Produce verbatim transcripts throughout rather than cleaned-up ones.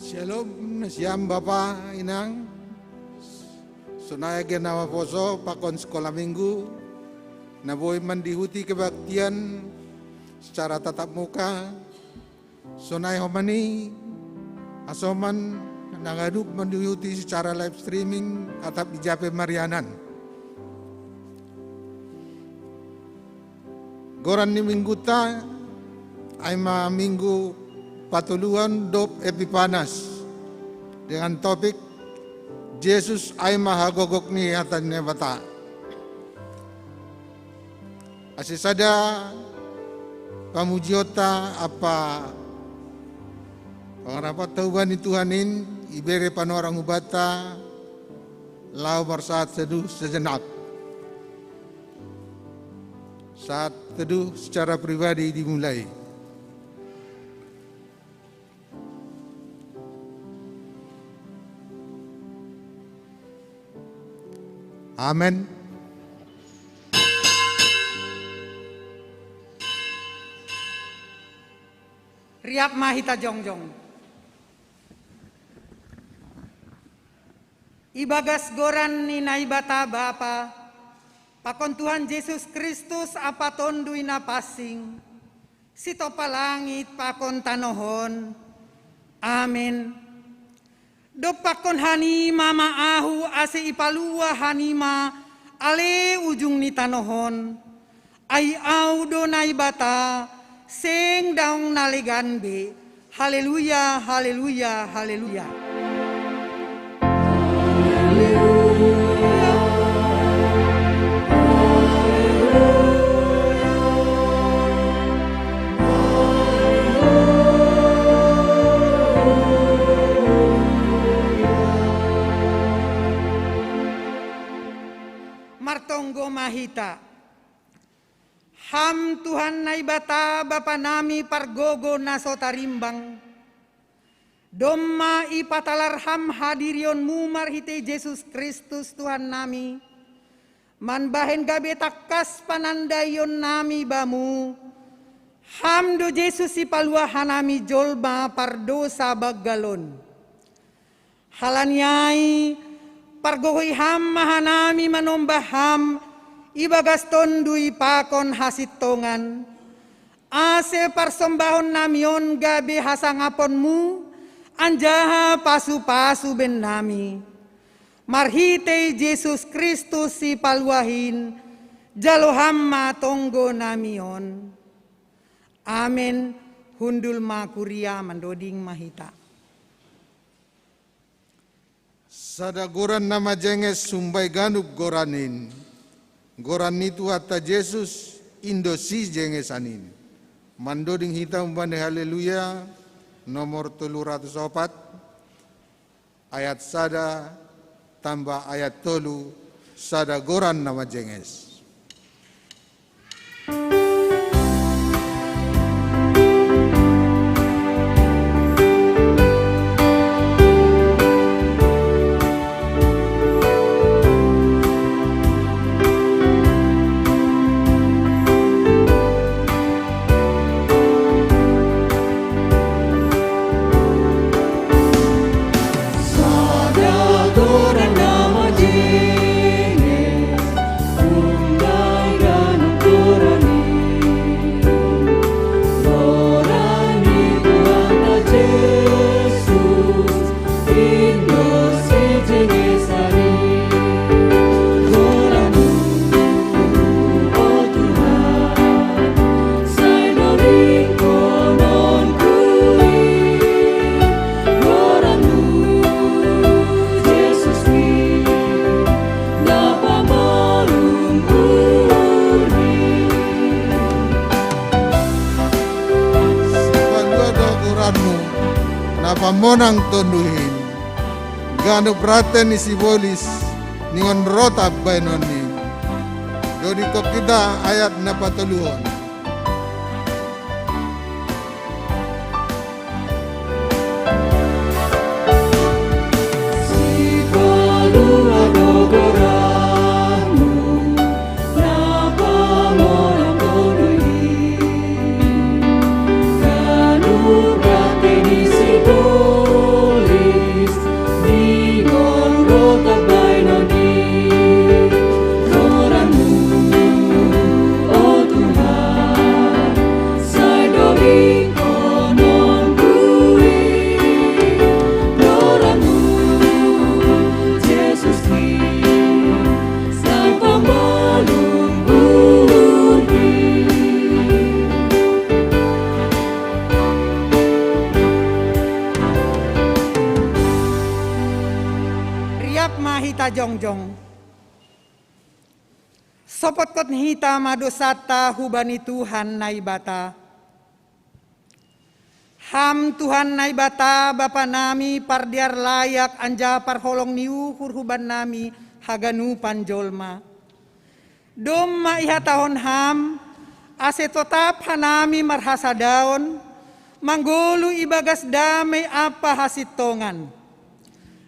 Shalom, shalom Bapa, Inang. Sonai age na maposo pakon sekolah minggu, na boi mandihuti kebaktian secara tatap muka. Sonai homani, asoman na ganup mandihuti secara live streaming atap di jape marianan. Goran ni mingguta ai ma minggu patoluhon dob Epifanas, dengan topik Jesus ai ma hagogok ni hata ni Naibata. Ase sada pamujionta ampa pangaraponta hubani Tuhan in ibere panorang hubanta laho marsahat teduh sejenak. Saat teduh secara pribadi dimulai. Amen. Riap ma hita jongjong. Ibagas goran ni Naibata Bapa, pakon Tuhan Jesus Kristus ampa Tonduy Napansing, sitompa langit pakon tanoh on. Amen. Dob pakkon hanima ma ahu ase ipaluah hanima ale ujung ni tanoh on. Ai ahu do Naibata, seng daong na legan be. Haleluya, haleluya, haleluya. Martonggo ma hita. Ham Tuhan Naibata Bapa nami pargogo na so tarimbang, domma ipatalar Ham hadirionmu marhitei Jesus Kristus Tuhan nami, mambahen gabe tangkas panandaion nami Bamu. Ham do Jesus sipaluah hanami jolma pardousa banggal on. Halani ai, pargogohi Ham ma hanami manombah Ham ibagas tonduy pakon hasintongan, ase parsombahon nami on gabe hasangaponmu anjaha pasupasu bennami. Marhitei Jesus Kristus sipaluah in, jalo Ham ma tonggo nami on. Amen. Hundul ma kuria, mandoding ma hita. Sada goran na majenges sumbai ganup goran in. Goran ni Tuhanta Jesus in do sijengesan in. Mandoding hita humbani Haleluya nomor tolu ratus opat, ayat sada tambah ayat tolu, sada goran na majenges. Sipaluah do goranmu, na pamonang tonduy in, ganup rante ni sibolis ningon rotap bahenon in. Dodingkon hita ayat na patoluhon. Tajongjong. Sopotkon hita ma dosanta hubani Tuhan Naibata. Ham Tuhan Naibata Bapa nami, pardear layak anjaha parholong ni uhur hubannami haganupan jolma. Domma ihatahon Ham, ase totap hanami marhasadaon, manggoluh ibagas damei ampa hasintongan.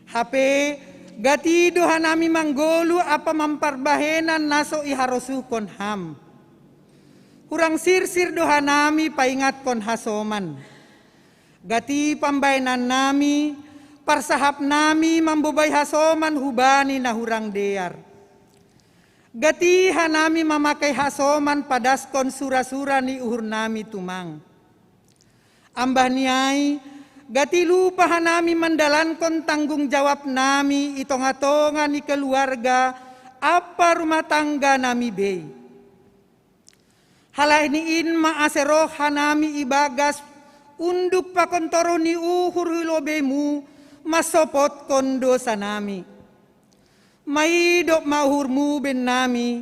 Hape, gati do hanami manggoluh ampa mamparbahenan na so iharosuhkon Ham. Hurang sirsir do hanami paingatkon hasoman. Gati pambahenannami, parsahapnami mambobai hasoman hubani na hurang dear. Gati hanami mamakai hasoman padaskon sura-sura ni uhurnami tumang. Ambah ni ai, gati lupa hanami mandalankon tanggung jawabnami i tonga-tonga ni keluarga ampa rumah tangga nami bei. Halani in ma ase roh hanami ibagas unduk pakon toruh ni uhur i lobeimu, mansopotkon dosanami. Maidop ma uhurmu bennami,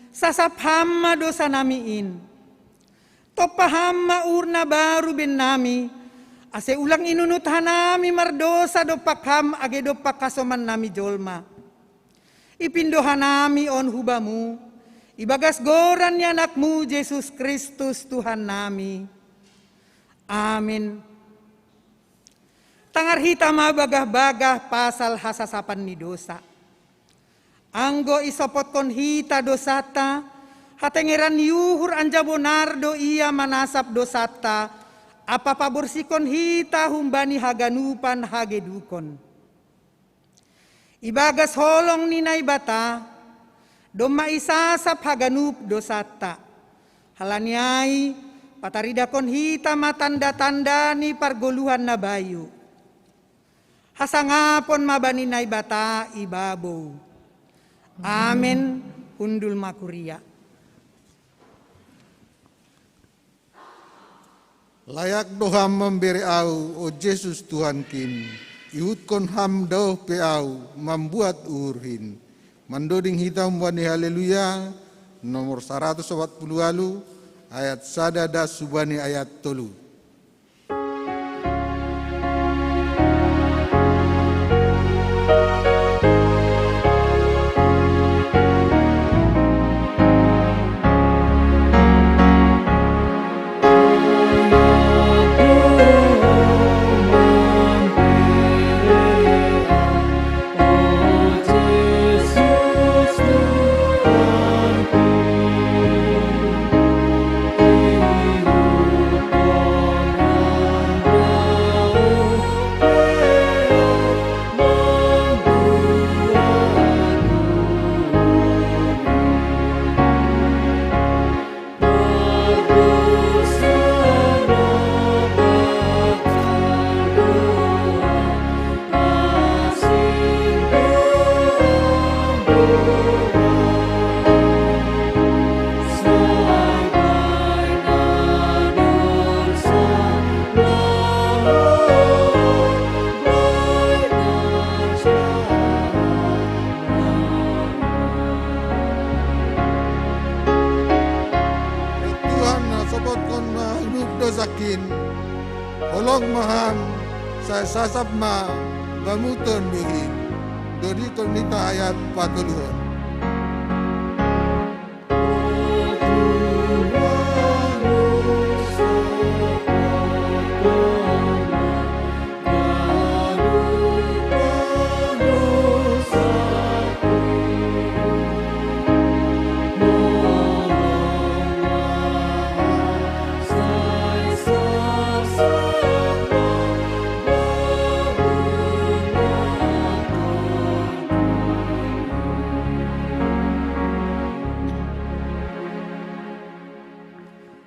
sasap Ham ma dosanami in. Tompa Ham ma uhur na baru bennami, ase ulang inunut hanami mardosa dompak Ham age dompak hasomannami jolma. Ipindo hanami on hu Bamu, ibagas goran ni AnakMu Jesus Kristus Tuhannami. Amin. Tangar hita ma bagah-bagah pasal hasasapan ni dosa. Anggo isopotkon hita dosanta, hatengeran ni uhur anjaha bonar do Ia manasap dosanta, ampa paborsihkon hita humbani haganupan hagedukon. Ibagas holong ni Naibata, domma isasap haganup dosanta. Halani ai, pataridahon hita ma tanda-tanda ni pargoluhan na bayu. Hasangapon ma bani Naibata i babou. Amen. Hundul ma kuria. Layak do Ham mambere ahu, o Jesus Tuhankin, ihutkon Ham daoh pe ahu mambuat uhurhin. Mandoding hita humbani Haleluya, nomor saratus opat puluh ualu, ayat sada das hubani ayat tolu. Tuhan, na sopotkon ma unduk dosakin, holong ma Ham, sai sasap ma Bamu tonduhin. Dodikon hita ayat patoluhon.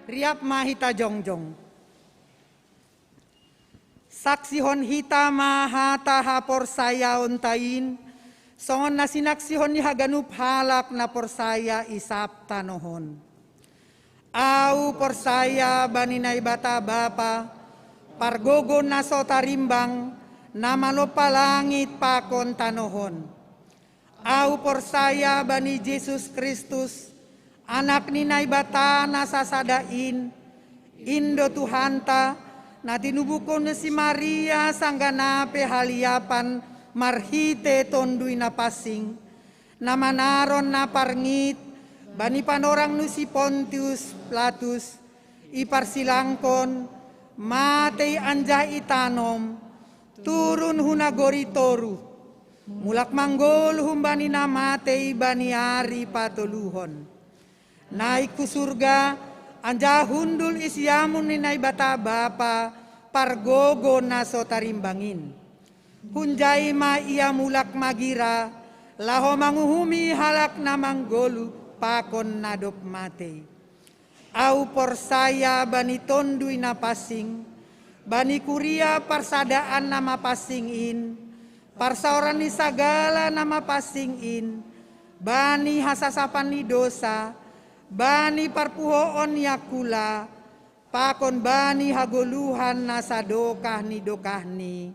Riap ma hita jongjong. Saksihon hita ma hata haporsayaonta in, songon na sinaksihon ni haganup halak na porsaya i sab tanoh on. Ahu porsaya bani Naibata Bapa, pargogo na so tarimbang, na manompa langit pakon tanoh on. Au porsaya bani Jesus Kristus, Anak ni Naibata na sasada in, in do Tuhanta, na tinubuhkon si Maria sanggah na pe haliapan marhite Tonduy Napansing, na manaron na parngit bani panorang ni si Pontius Pilatus, iparsilangkon, matei anjaha itanom, turun hu nagori toruh, mulak manggoluh humbani na matei bani ari patoluhon. Naik hu surga, anjaha hundul i siamun ni Naibata Bapa pargogoh na so tarimbang in. Hunjai ma Ia mulak magira, laho manguhumi halak na manggoluh pakon na dob matei. Au porsaya bani Tonduy Napansing, bani kuria parsadaan na mapansing in, parsaoran ni sagala na mapansing in, bani hasasapan ni dosa, bani parpuhoon ni angkula, pakon bani hagoluhan na sadokah ni dokahni.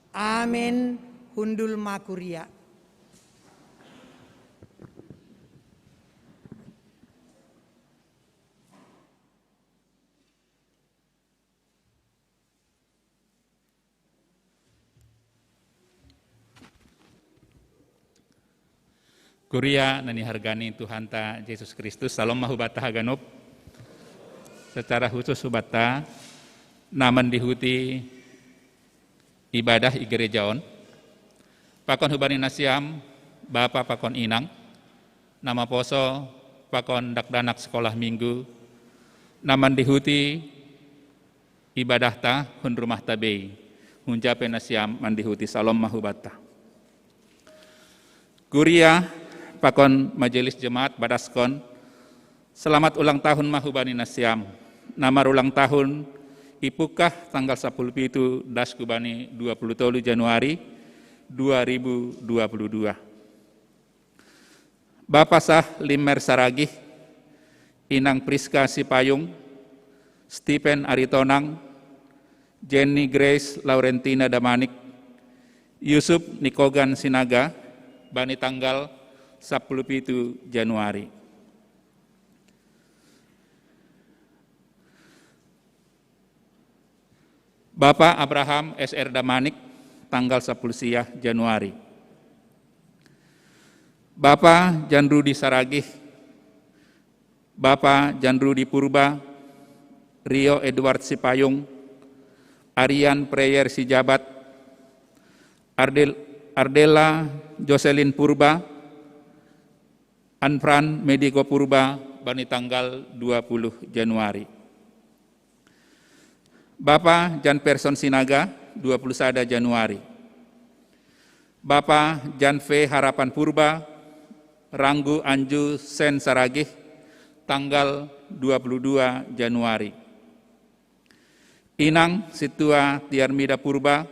Amen. Hundul ma kuria. Kuria na nihargani Tuhanta Jesus Kristus, salom ma hubata haganup. Secara khusus hubata na mandihuti ibadah i gereja on, pakon hubani nasiam, bapa pakon inang, na maposo pakon dakdanak sekolah minggu, na mandihuti ibadahta hun rumahta bei, hunja pe nasiam mandihuti, salom ma hubata. Kuria pakon majelis jemaat badaskon, selamat ulang tahun ma hubani nasiam, na marulang tahun i pungkah tanggal sapuluh pitu das hubani dua puluh tolu Januari dua ribu dua puluh dua. Bapa sah Limer Saragih, Inang Priska Sipayung, Stephen Aritonang, Jenny Grace Laurentina Damanik, Yusuf Nikogan Sinaga, bani tanggal sapuluh pitu Januari. Bapa Abraham S R Damanik, tanggal sapuluh sia Januari. Bapa Jan Rudi Saragih, Bapa Jan Rudi Purba, Rio Edward Sipayung, Arian Prayer Sijabat, Ardel, Ardela Jocelyn Purba, Anfran Mediko Purba, bani tanggal dua puluh Januari. Bapa Jan Person Sinaga, dua puluh sada Januari. Bapa Jan V Harapan Purba, Ranggu Anju Sen Saragih, tanggal dua puluh dua Januari. Inang Situa Tiarmida Purba,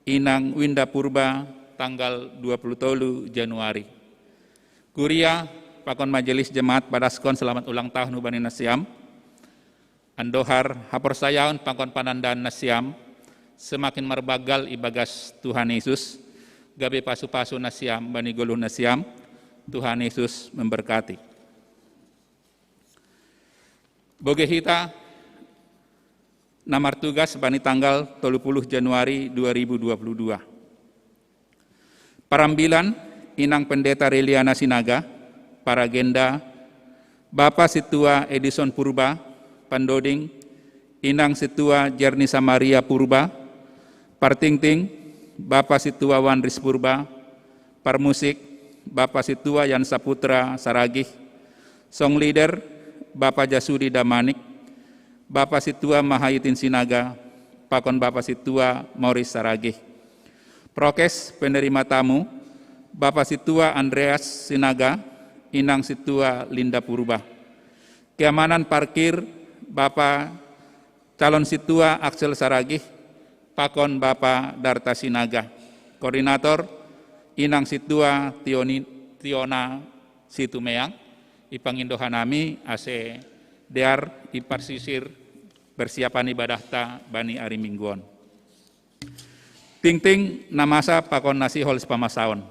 Inang Winda Purba, tanggal dua puluh tolu Januari. Kuria pakon majelis jemaat badaskon selamat ulang tahun hubani nasiam. Andohar haporsayaon pakon panandaan nasiam, semakin marbagal ibagas Tuhan Yesus, gabe pasu-pasu nasiam bani goluh nasiam. Tuhan Yesus memberkati. Bogei hita na martugas bani tanggal tolu puluh Januari dua ribu dua puluh dua. Parambilan, Inang Pendeta Reliana Sinaga. Paragenda, Bapa Situa Edison Purba. Pandoding, Inang Situa Jerni Samaria Purba. Partingting, Bapa Situa Wanris Purba. Parmusik, Bapa Situa Yan Saputra Saragih. Song leader, Bapa Jasudi Damanik. Bapa Situa Mahayitin Sinaga, pakon Bapa Situa Moris Saragih. Prokes penerima tamu, Bapa Situa Andreas Sinaga, Inang Situa Linda Purba. Keamanan parkir, Bapa Calon Situa Axel Saragih, pakon Bapa Darta Sinaga. Koordinator, Inang Situa Tioni, Tiona Situmeang. Ipangindo hanami ase dear iparsisir persiapan ibadahta bani ari Minggu on. Tingting na masa pakon na sihol sipamasaon.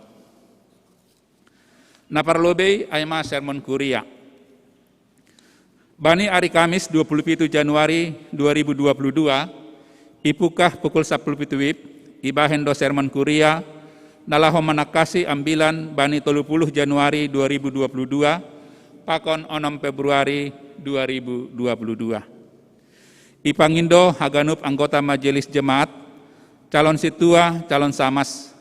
Na parlobei ai ma sermon kuria. Bani ari Kamis dua puluh pitu Januari dua ribu dua puluh dua, ipukah pukul sapuluh pitu wib, ibahen do sermon kuria, na laho manangkasi ambilan bani tolu puluh Januari dua ribu dua puluh dua, pakon onom Februari dua ribu dua puluh dua. Ipangindo haganup anggota majelis jemaat, calon sintua, calon samas,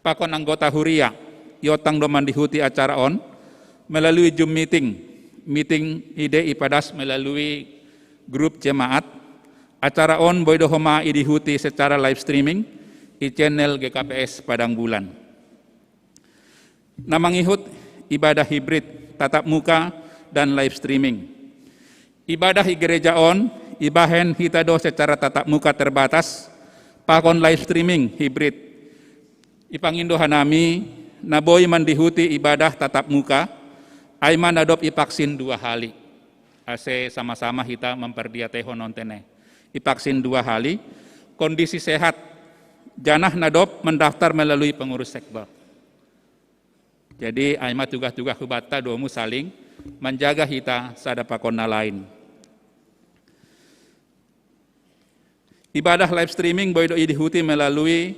pakon anggota huria, iotang do mandihuti acara on, melalui Zoom meeting, meeting ide ipadas melalui grup jemaat, acara on boi do homa idihuti secara live streaming, i channel G K P S Padang Bulan. Na mangihut ibadah hibrid, tatap muka, dan live streaming. Ibadah i gereja on, ibahen hita do secara tatap muka terbatas, pakon live streaming hibrid. Ipangindo hanami, na boi mandihuti ibadah tatap muka, ai ma na dob ipaksin dua hali. Ase sama-sama hita mampardiatehon on tene. Ipaksin dua hali, kondisi sehat, janah na dob mandaftar melalui pengurus sekber. Jadi, ai ma tugah-tugah hubanta domu saling manjaga hita sada pakon na lain. Ibadah live streaming boi do idihuti melalui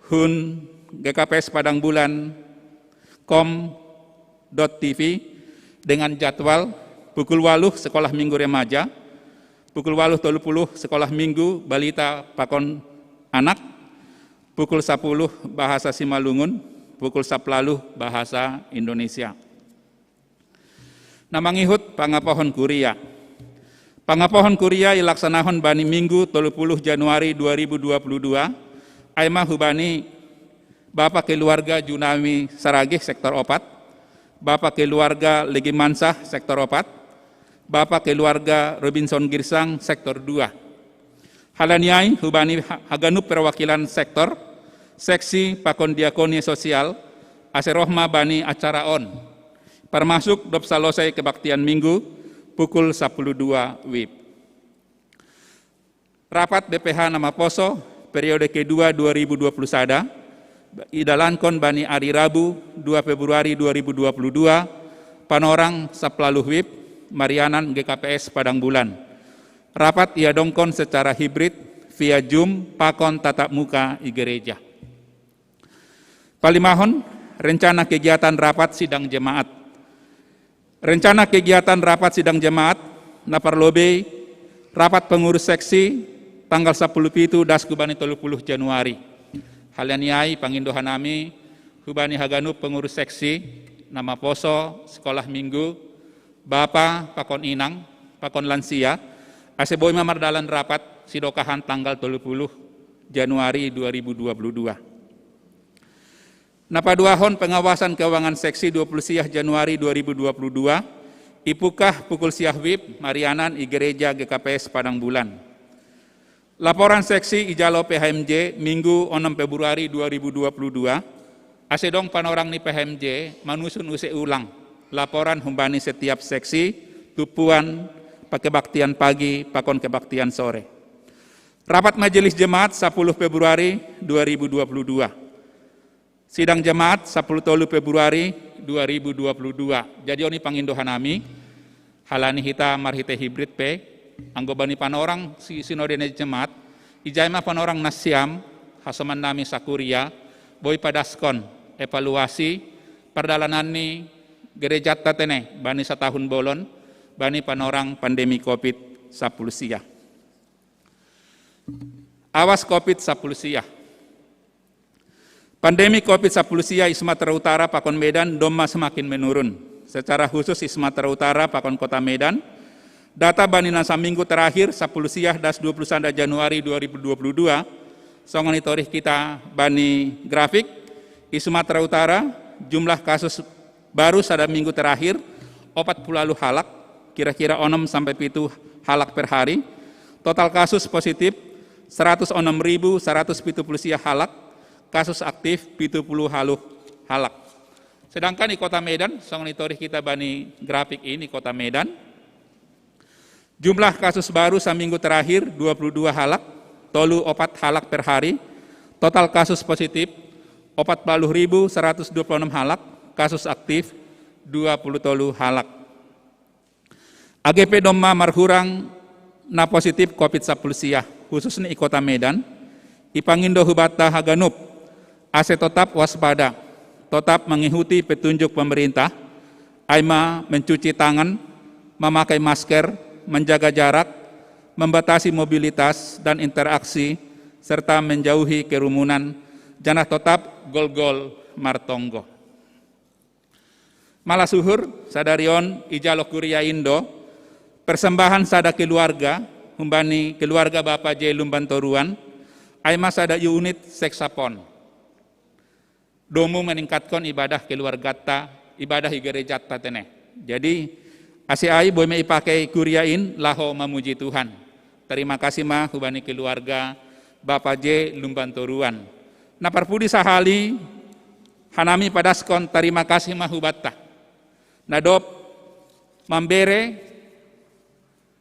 hun G K P S Padang Bulan com dot T V dengan jadwal pukul waluh Sekolah Minggu Remaja, pukul waluh tolu puluh Sekolah Minggu Balita pakon anak, pukul sapuluh bahasa Simalungun, pukul sapuluh bahasa Indonesia. Na mangihut pangapohon kuria. Pangapohon kuria ilaksanahon bani Minggu tolu puluh Januari dua ribu dua puluh dua, ai ma hubani Bapa Keluarga Junami Saragih sektor opat, Bapa Keluarga Legimansah sektor opat, Bapa Keluarga Robinson Girsang sektor dua. Halani ai hubani ha-, haganup perwakilan sektor, seksi pakon diakoni sosial, ase roh ma bani acara on. Parmasuk dob salosai kebaktian Minggu, pukul sapuluh dua wib. Rapat B P H na maposo, periode kedua dua ribu dua puluh sada, idalankon bani ari Rabu dua Februari dua ribu dua puluh dua, panorang sapuluh wib, marianan G K P S Padang Bulan. Rapat iadongkon secara hibrid via Zoom pakon tatap muka i gereja. Palimahon, rencana kegiatan rapat sidang jemaat. Rencana kegiatan rapat sidang jemaat na parlobei rapat pengurus seksi tanggal sapuluh pitu das hubani tolu puluh Januari. Halani ai pangindo hanami hubani haganup pengurus seksi na maposo sekolah minggu, bapa pakon inang, pakon lansia, ase boi ma mardalan rapat sidokahan tanggal tolu puluh Januari dua ribu dua puluh dua. Na paduahon pengawasan keuangan seksi dua puluh siah Januari dua ribu dua puluh dua, ipukah pukul siah wib marianan i gereja G K P S Padang Bulan. Laporan seksi ijalo P H M J Minggu onom Februari dua ribu dua puluh dua, ase dong panorang ni P H M J manusun use ulang laporan humbani setiap seksi, tumpuan, pakebaktian pagi, pakon kebaktian sore. Rapat Majelis Jemaat sapuluh Februari dua ribu dua puluh dua. Sidang jemaat sapuluh tolu Februari dua ribu dua puluh dua. Jadi on i pangindo hanami, halani hita marhite hibrid pe, anggo bani panorang si sinode ni jemaat, ijai ma panorang nasiam, hasoman nami sakuria, boi padaskon, evaluasi, pardalanan ni gerejanta tene, bani satahun bolon, bani panorang pandemi covid sapuluh siah. Awas covid sapuluh siah. Pandemi covid sapuluh siah i Sumatera Utara pakon Medan domma semakin menurun. Secara khusus i Sumatera Utara pakon Kota Medan, data bani na saminggu terakhir sapuluh siah das dua puluh sada Januari dua ribu dua puluh dua, songon i torih hita bani grafik, i Sumatera Utara jumlah kasus baru sada minggu terakhir opat puluh walu halak, kira-kira onom sampai pitu halak per hari. Total kasus positif seratus onom ribu seratus pitu puluh siah halak, kasus aktif pitu puluh walu halak. Sedangkan i Kota Medan, songon i torih hita bani grafik i, Kota Medan, jumlah kasus baru saminggu terakhir dua puluh dua halak, tolu opat halak per hari. Total kasus positif opat puluh walu ribu seratus dua puluh onom halak, Kasus aktif dua puluh tolu halak. Age pe domma marhurang na positif covid sapuluh sia, khususni i kota Medan, ipangindo hubanta haganup ase totap waspada, totap mangihuti petunjuk pemerintah, ai ma mencuci tangan, mamakai masker, menjaga jarak, membatasi mobilitas dan interaksi, serta menjauhi kerumunan, janah totap golgol martonggo. Malas uhur, sadarion ijalo kuria indo persembahan sada keluarga, humbani keluarga Bapa J Lumbantoruan, ai ma sada unit seksapon. Domu meningkatkan ibadah keluargata, ibadah i gerejatta tene. Jadi, ase ai boi ma ipake kuria in laho mamuji Tuhan. Tarima kasih ma hubani keluarga Bapa J Lumbantoruan. Na parpudi sahali, hanami padaskon tarima kasih ma hubanta. Na dob mambere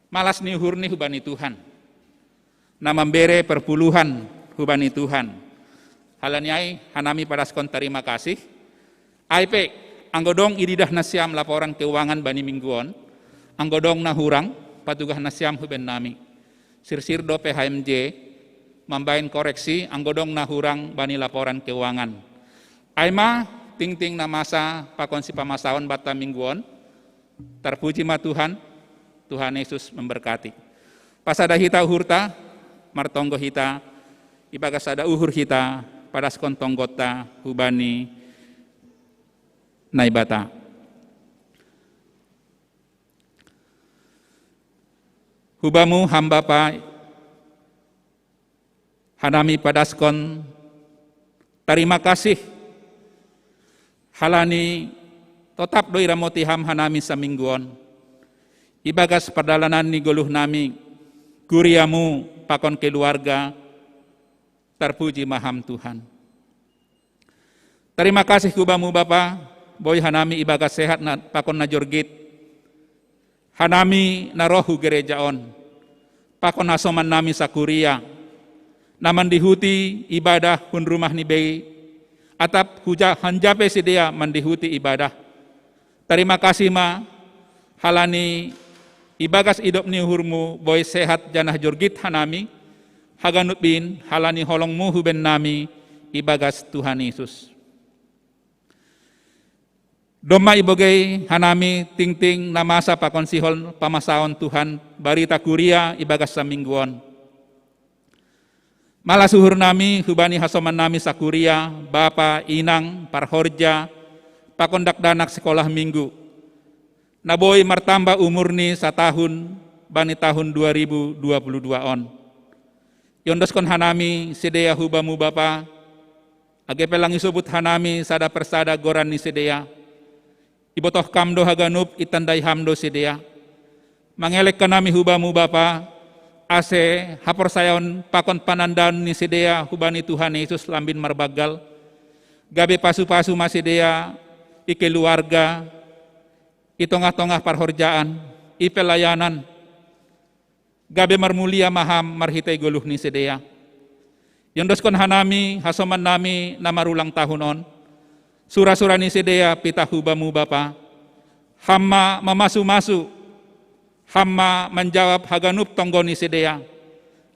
malas ni uhurni hubani Tuhan. Na mambere perpuluhan hubani Tuhan. Halani ai hanami padaskon tarima kasih. Ai pe, anggo dong ididah nasiam laporan keuangan bani minggu on, anggo dong na hurang, patugah nasiam huben nami. Sirsir do P H M J mambahen koreksi, anggo dong na hurang bani laporan keuangan. Ai ma, tingting na masa pakon sipamasaon banta minggu on, tarpuji ma Tuhan, Tuhan Yesus memberkati. Pasada hita uhurta, martonggo hita, ibagas sada uhur hita, padaskon tonggotta hubani Naibata. Hubamu ham Bapa, hanami padaskon tarima kasih, halani totap do iramoti ham hanami saminggu on. Ibagas pardalanan ni goluh nami, kuriamu pakon keluarga, tarpuji ma ham Tuhan. Tarima kasih hubamu Bapa, boi hanami ibagas sehat na, pakon na jorgit. Hanami na roh hu gereja on, pakon hasoman nami sakuria, na mandihuti ibadah hun rumah ni bei, atap huja hanjape sidea mandihuti ibadah. Tarima kasih ma, halani ibagas idop ni uhurmu boi sehat janah jorgit hanami, haganup in halani holongmu huben nami ibagas Tuhan Yesus. Domma ibogei hanami tingting na masa pakon sihol pamasaon Tuhan barita kuria ibagas saminggu on. Malas uhur nami hubani hasoman nami sakuria, bapa, inang, parhorja, pakon dakdanak sikolah minggu. Na boi martamba umurni satahun bani tahun dua ribu dua puluh dua on. Iondoskon hanami sidea hubamu Bapa, age pe lang isobut hanami sada persada goran ni sidea. Ibotoh kam do haganup, itandai ham do sidea. Mangelek hanami hubamu Bapa, ase haporsayaon pakon panandaon ni sidea hubani Tuhan Yesus lambin marbanggal. Gabe pasu-pasu ma sidea i keluarga, i tongah-tongah parhorjaan, i pelayanan. Gabe marmulia ma ham marhitei goluh ni sidea. Iondoskon hanami hasoman nami na marulang tahun on. Sura-sura ni sidea pitah hubamu Bapa. Ham ma mamasu-masu, ham ma manjawab haganup tonggo ni sidea.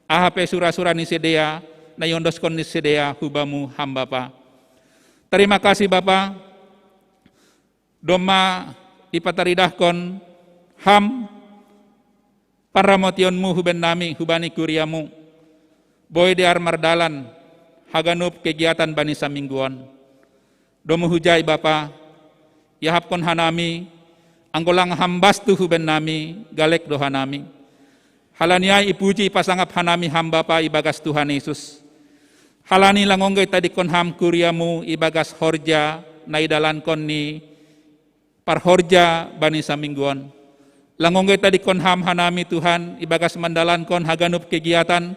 Aha pe sura-sura ni sidea na iondoskon ni sidea hubamu ham Bapa. Tarima kasih Bapa. Domma ipataridahkon ham parramotionmu huben nami hubani kuriamu. Boi dear mardalan haganup kegiatan bani saminggu on. Domu hujai Bapa, iahapkon hanami, anggo lang ham bastu huben nami, galek do hanami. Halani ai ipuji ipasangap hanami ham Bapa ibagas Tuhan Yesus. Halani lang ongga itadingkon ham kuriamu ibagas horja na idalankon ni parhorja bani saminggu on. Lang ongga itadingkon ham hanami Tuhan ibagas mandalankon haganup kegiatan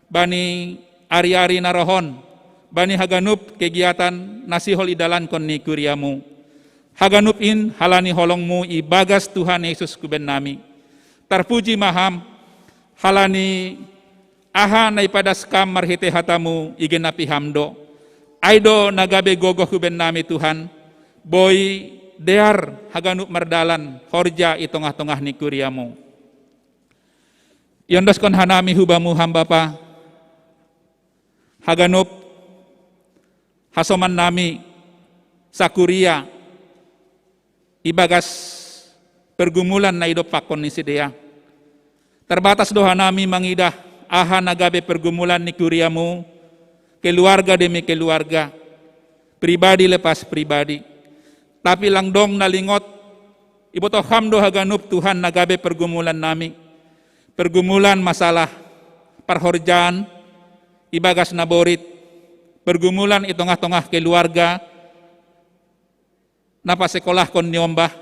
bani ari-ari na roh on, bani haganup kegiatan na sihol idalankon ni kuriamu. Haganup in halani holongmu ibagas Tuhan Yesus huben nami. Tarpuji ma ham, halani aha na ipadas kam marhitei hatamu igenapi ham do. Ai do na gabe gogoh huben nami Tuhan, Boi dear haganup mardalan horja i tongah-tongah ni kuriamu. Iondoskon hanami hubamu ham Bapa, haganup hasoman nami sakuria ibagas pergumulan na idop pakon ni sidea. Terbatas do hanami mangidah aha na gabe pergumulan ni kuriamu, keluarga demi keluarga, pribadi lepas pribadi. Tapi lang dong na lingot, ibotoh ham do haganup Tuhan na gabe pergumulan nami. Pergumulan masalah parhorjaan ibagas na borit, pergumulan i tongah-tongah keluarga, na pasekolahkon niombah,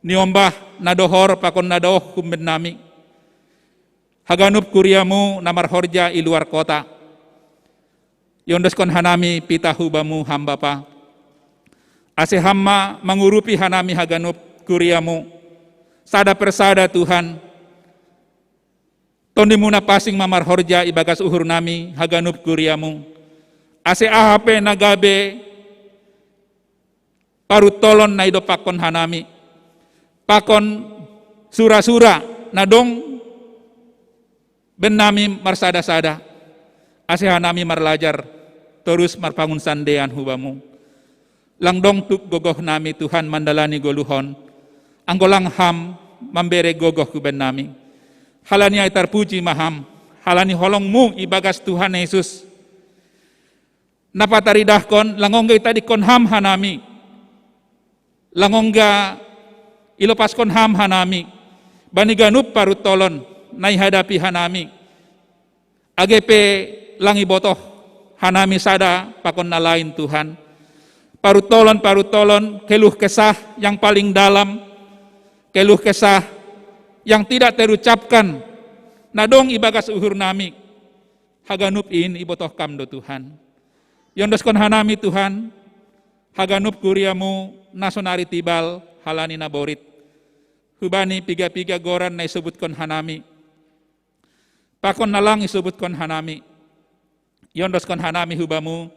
niombah na dohor pakon na daoh humbennami. Haganup kuriamu na marhorja i luar kota. Iondoskon hanami pitah hubamu ham Bapa. Ase ham ma mangurupi hanami haganup kuriamu. Sada persada Tuhan. Tondimu na pasing ma marhorja ibagas uhur nami haganup kuriamu. Ase aha pe na gabe paruttolon na idop pakon hanami. Pakon sura-sura na dong bennami marsada-sada. Ase hanami marlajar, torus marpangunsandean hubamu. Lang dong tuk gogoh nami Tuhan mandalani goluhon. Anggo lang ham mambere gogoh hubennami. Halani ai tarpuji ma ham, halani holongmu ibagas Tuhan Yesus. Na pataridahkon, lang ongga itadikkon ham hanami. Lang ongga ilopaskon ham hanami. Bani ganup paruttolon na ihadapi hanami. Age pe lang ibotoh hanami sada pakon na lain Tuhan. Paruttolon-paruttolon keluh kesah yang paling dalam, keluh kesah yang tidak terucapkan, na dong ibagas uhur nami. Haganup in ibotoh kam do Tuhan. Iondoskon hanami Tuhan, haganup kuriamu na sonari tibal halani na borit. Hubani piga-piga goran na isobutkon hanami. Pakon na lang isobutkon hanami. Iondoskon hanami hubamu,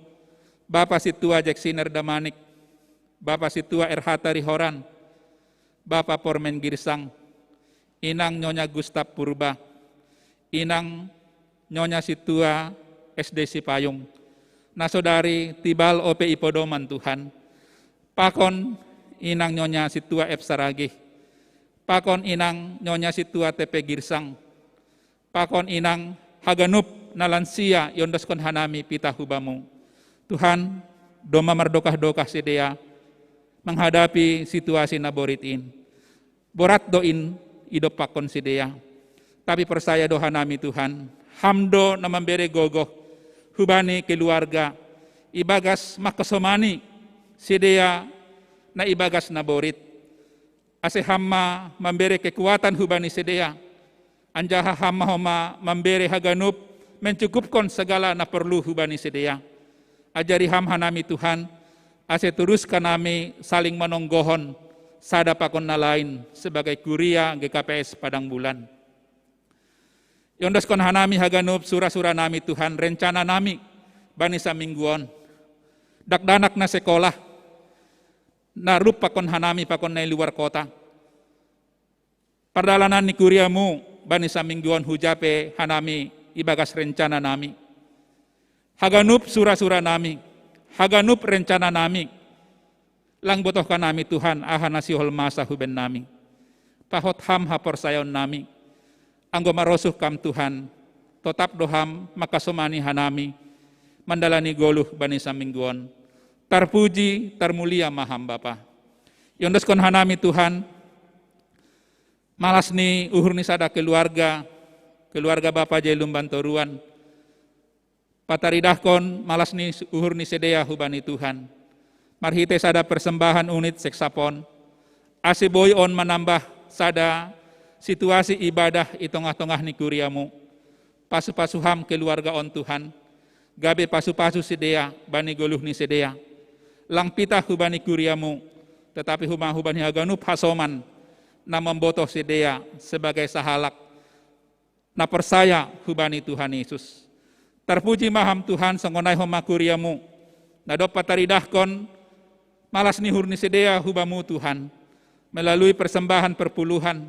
Bapa Sintua Jeksiner Damanik, Bapa Sintua R H Tarihoran, Bapa Pormen Girsang, Inang Nyonya Gustap Purba, Inang Nyonya Sintua S D Sipayung. Na sodari tibal ope i podoman Tuhan. Pakon Inang Nyonya Sintua F Saragih. Pakon Inang Nyonya Sintua T P Girsang. Pakon Inang haganup na lansia iondoskon hanami pitah hubamu. Tuhan, domma mardokah-dokah sidea, menghadapi situasi na borit in. Borat do in idop pakon sidea. Tapi porsaya do hanami Tuhan, ham do na mambere gogoh hubani keluarga, ibagas mangkasomani sidea na ibagas na borit. Ase ham ma mambere kekuatan hubani sidea. Anjaha ham ma homa mambere haganup mencukupkon segala na porlu hubani sidea. Ajari ham hanami Tuhan, ase toruskan nami saling manonggohon sada pakon na lain sebagai kuria G K P S Padang Bulan. Iondoskon hanami haganup sura-sura nami Tuhan, rencana nami bani saminggu on. Dakdanak na sekolah, na rup pakon hanami pakon na i luar kota. Pardalanan ni kuriamu bani saminggu on huja pe hanami ibagas rencana nami. Haganup sura-sura nami, haganup rencana nami. Lang botohkan nami Tuhan, aha na sihol masa hubennami. Pahot ham haporsayaon nami. Anggo marosuh kam Tuhan, totap do ham mangkasomani hanami mandalani goluh bani saminggu on. Tarpuji, tarmulia ma ham Bapa. Iondoskon hanami Tuhan, malas ni uhur ni sada keluarga, keluarga Bapa J Lumban Toruan. Pataridahkon malas ni uhur ni sidea hubani Tuhan. Marhite sada persembahan unit seksapon, ase boi on manambah sada situasi ibadah i tongah-tongah ni kuriamu. Pasu-pasu ham keluarga on Tuhan. Gabe pasu-pasu sidea bani goluh ni sidea. Lang pitah hubani kuriamu, tetapi homa hubani haganup hasoman na mambotoh sidea sebagai sahalak na porsaya hubani Tuhan Yesus. Tarpuji ma ham Tuhan, songon ai homa kuriamu, na dob pataridahkon Malas ni uhur ni sidea hubamu Tuhan, melalui persembahan perpuluhan,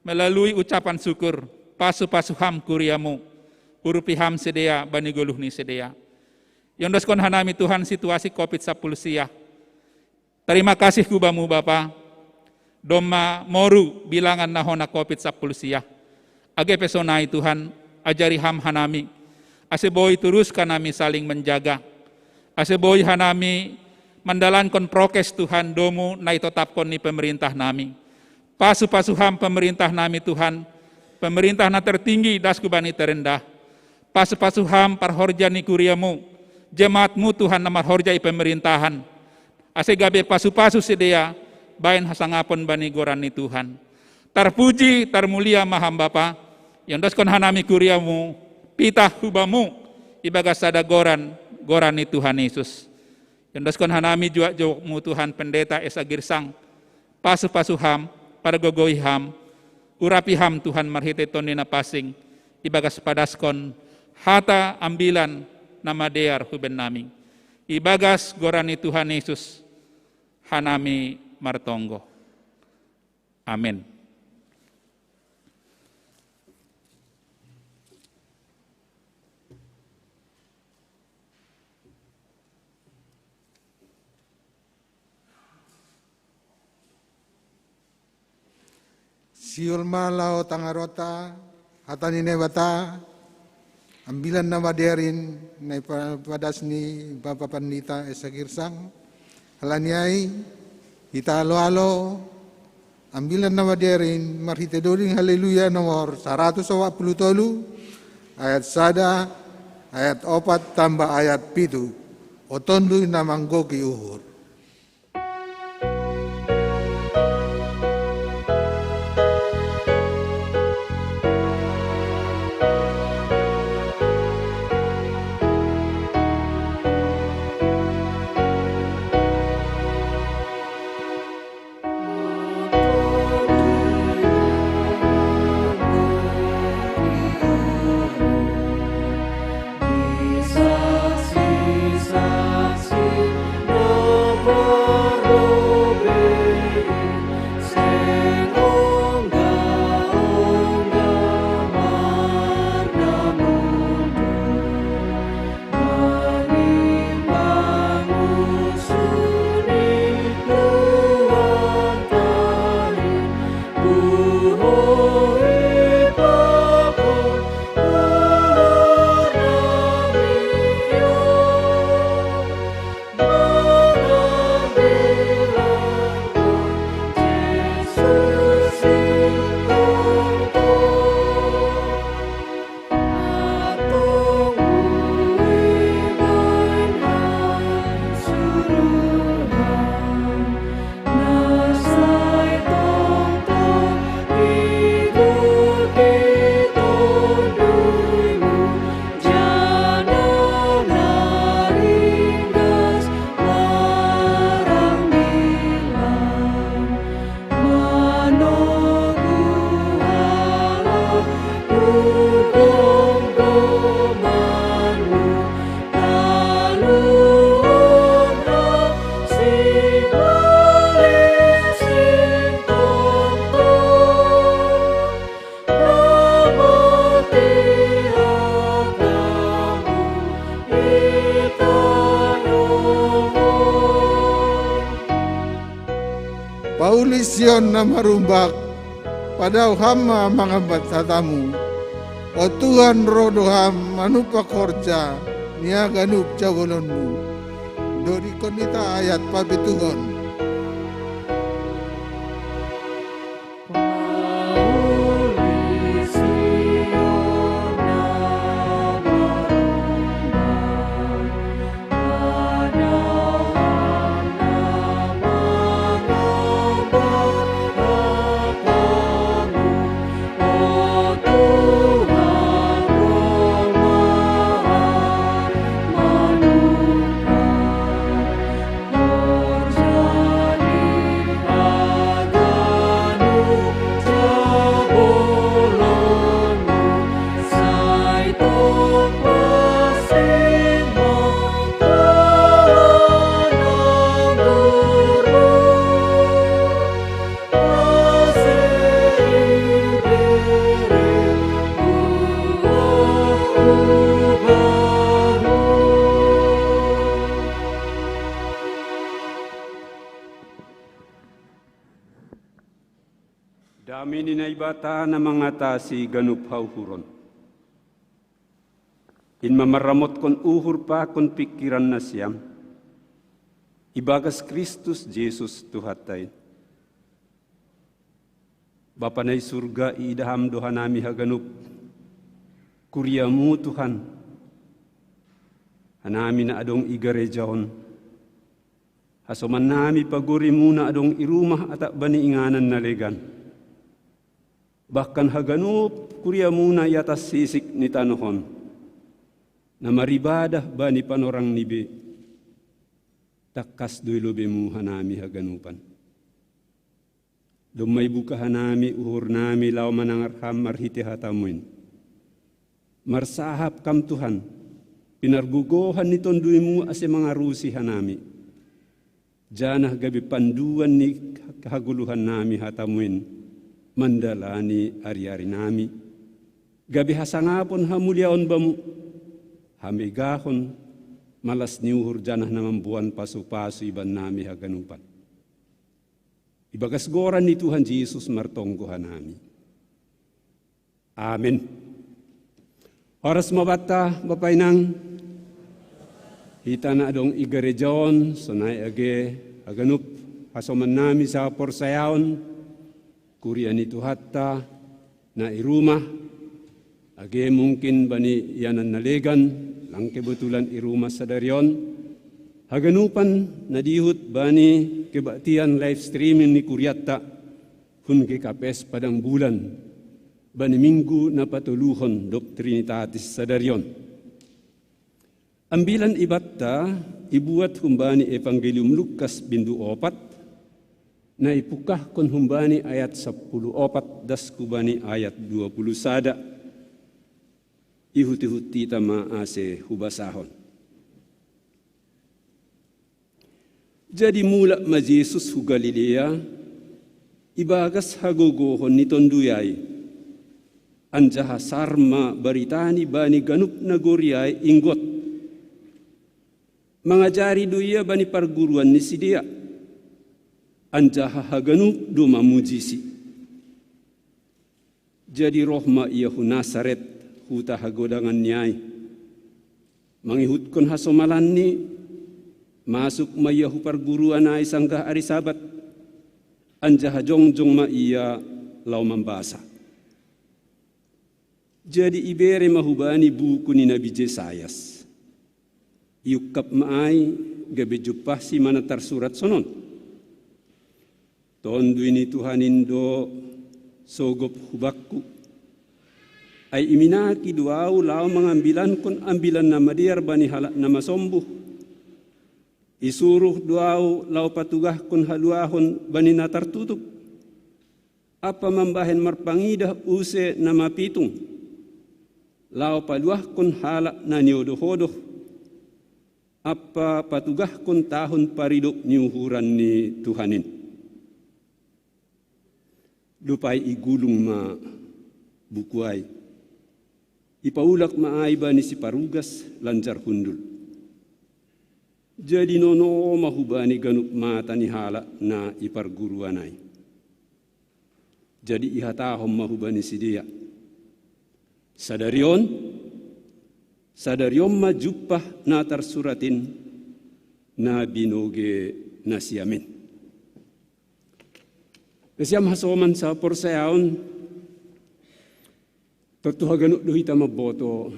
melalui ucapan syukur, pasu-pasu ham kuriamu, urupi ham sidea bani goluh ni sidea. Iondoskon hanami Tuhan situasi covid sapuluh sia. Terima kasih hubamu Bapa, domma moru bilangan na hona covid sapuluh sia. Age pe sonai Tuhan, ajari ham hanami, ase boi turus hanami saling menjaga, ase boi hanami mandalankon prokes Tuhan domu na itotapkon ni pemerintah nami. Pasu-pasu ham pemerintah nami Tuhan, pemerintah na tertinggi das hu bani terendah. Pasu-pasu ham parhorja ni kuriamu, jemaatmu Tuhan na marhorja i pemerintahan. Ase gabe pasu-pasu sidea baen hasangapon bani goran ni Tuhan. Tarpuji, tarmulia ma ham Bapa, iondoskon hanami kuriamu, pitah hubamu, ibagas sada goran, goran ni Tuhan Yesus. Iondoskon hanami juak-juakmu Tuhan Pendeta Esa Girsang, pasu-pasu ham, pargogoi ham, urapi ham Tuhan marhite Tondi Napansing, ibagas padaskon hata ambilan na madear huben nami. Ibagas goran ni Tuhan Yesus, hanami martonggo. Amen. Siol ma lao tangarota, hata ni Naibata, ambilan na madearin, na ipadas ni Bapa Pandita Esa Girsang, halani ai, hita alo-alo, ambilan na madearin, marhite doding Haleluya nomor saratus opat puluh tolu, ayat sada, ayat opat tamba ayat pitu, o Tonduy na manggohi uhur. Pauli Sion na marumbak, padao ham ma mangambat hatamu. O Tuhan, ro do ham manumpak horja ni haganup jabolonmu. Dodingkon hita ayat papituhon. Dame ni Naibata na mangatasi ganup hauhuron, in mamaramotkon uhur pakon pikiran nasiam ibagas Kristus Jesus Tuhanta in. Bapa na i surga, iidaham do hanami haganup kuriamu Tuhan, hanami na adong i gareja on. Hasomannami pagorimuna adong i rumah atap bani inganan na legan. Bahkan haganup kuriamuna i atas sisik ni tanoh on, na maribadah bani panorang ni be, tangkas do i lobeimu hanami haganupan. Domma ibuka hanami uhurnami laho manangar ham marhite hatamu in. Marsahap kam Tuhan, pinargogohan ni tonduimu ase mangarusi hanami. Janah gabe panduan ni hagoluhannami hatamu in mandalani ari-arinami. Gabe hasangapon hamuliaon bamu, hamegahon, malas ni uhur janah na mamboan pasu-pasu ibannami haganupan. Ibagas goran ni Tuhan Jesus martonggo hanami. Amen. Horas ma banta, Bapa inang. Hita na adong i gareja on, sonai age haganup hasomannami saporsayaon, kuria ni Tuhanta, na i rumah, age mungkin bani ianan na legan, lang kebetulan i rumah sadari on, haganupan na dihut bani kebaktian live streaming ni kurianta, hun G K P S Padang Bulan, bani minggu na patoluhon dob Trinitatis sadari on. Ambilan ibanta ibuat humbani Evangelium Lukas bindu opat, na ipungkahkon humbani ayat sapuluh opat das hubani ayat dua puluh sada. Ihut-ihut hita ma ase hubasahon. Jadi mulak ma Jesus hu Galilea, ibagas hagogohon ni Tonduy ai, anjaha sar ma baritani bani ganup nagori ai inggot. Mangajari do Ia bani parguruan ni sidea, anjaha haganup do mamujisi. Jadi roh ma Ia hu Nasaret, huta hagodanganni ai. Mangihutkon hasomalanni, masuk ma Ia hu parguruan ai sanggah ari Sabat, anjaha jongjong ma Ia laho mambasa. Jadi ibere ma hubani buku ni nabi Jesayas. Iungkap ma ai, gabe jumpahsi ma na tarsurat sonon: Tonduy ni Tuhan in do sogop hu bakku. Ai iminaki do ahu laho mangambilankon Ambilan Namadear bani halak na masombuh. Isuruh do ahu laho patugahkon haluahon bani na tartutup, ampa mambahen marpangidah use na mapitung, laho paluahkon halak na niodoh-odoh, ampa patugahkon tahun paridop ni uhuran ni Tuhan in. Dob ai igulung ma buku ai, ipaulak ma ai bani siparugas lanjar hundul. Jadi nono ma hubani ganup mata ni halak na i parguruan ai. Jadi ihatahon ma hubani sidea: Sadari on, sadari on ma jumpah na tarsurat in, na binoge nasiam in. Nasiam hasoman saporsayaon, tontu haganup do hita mamboto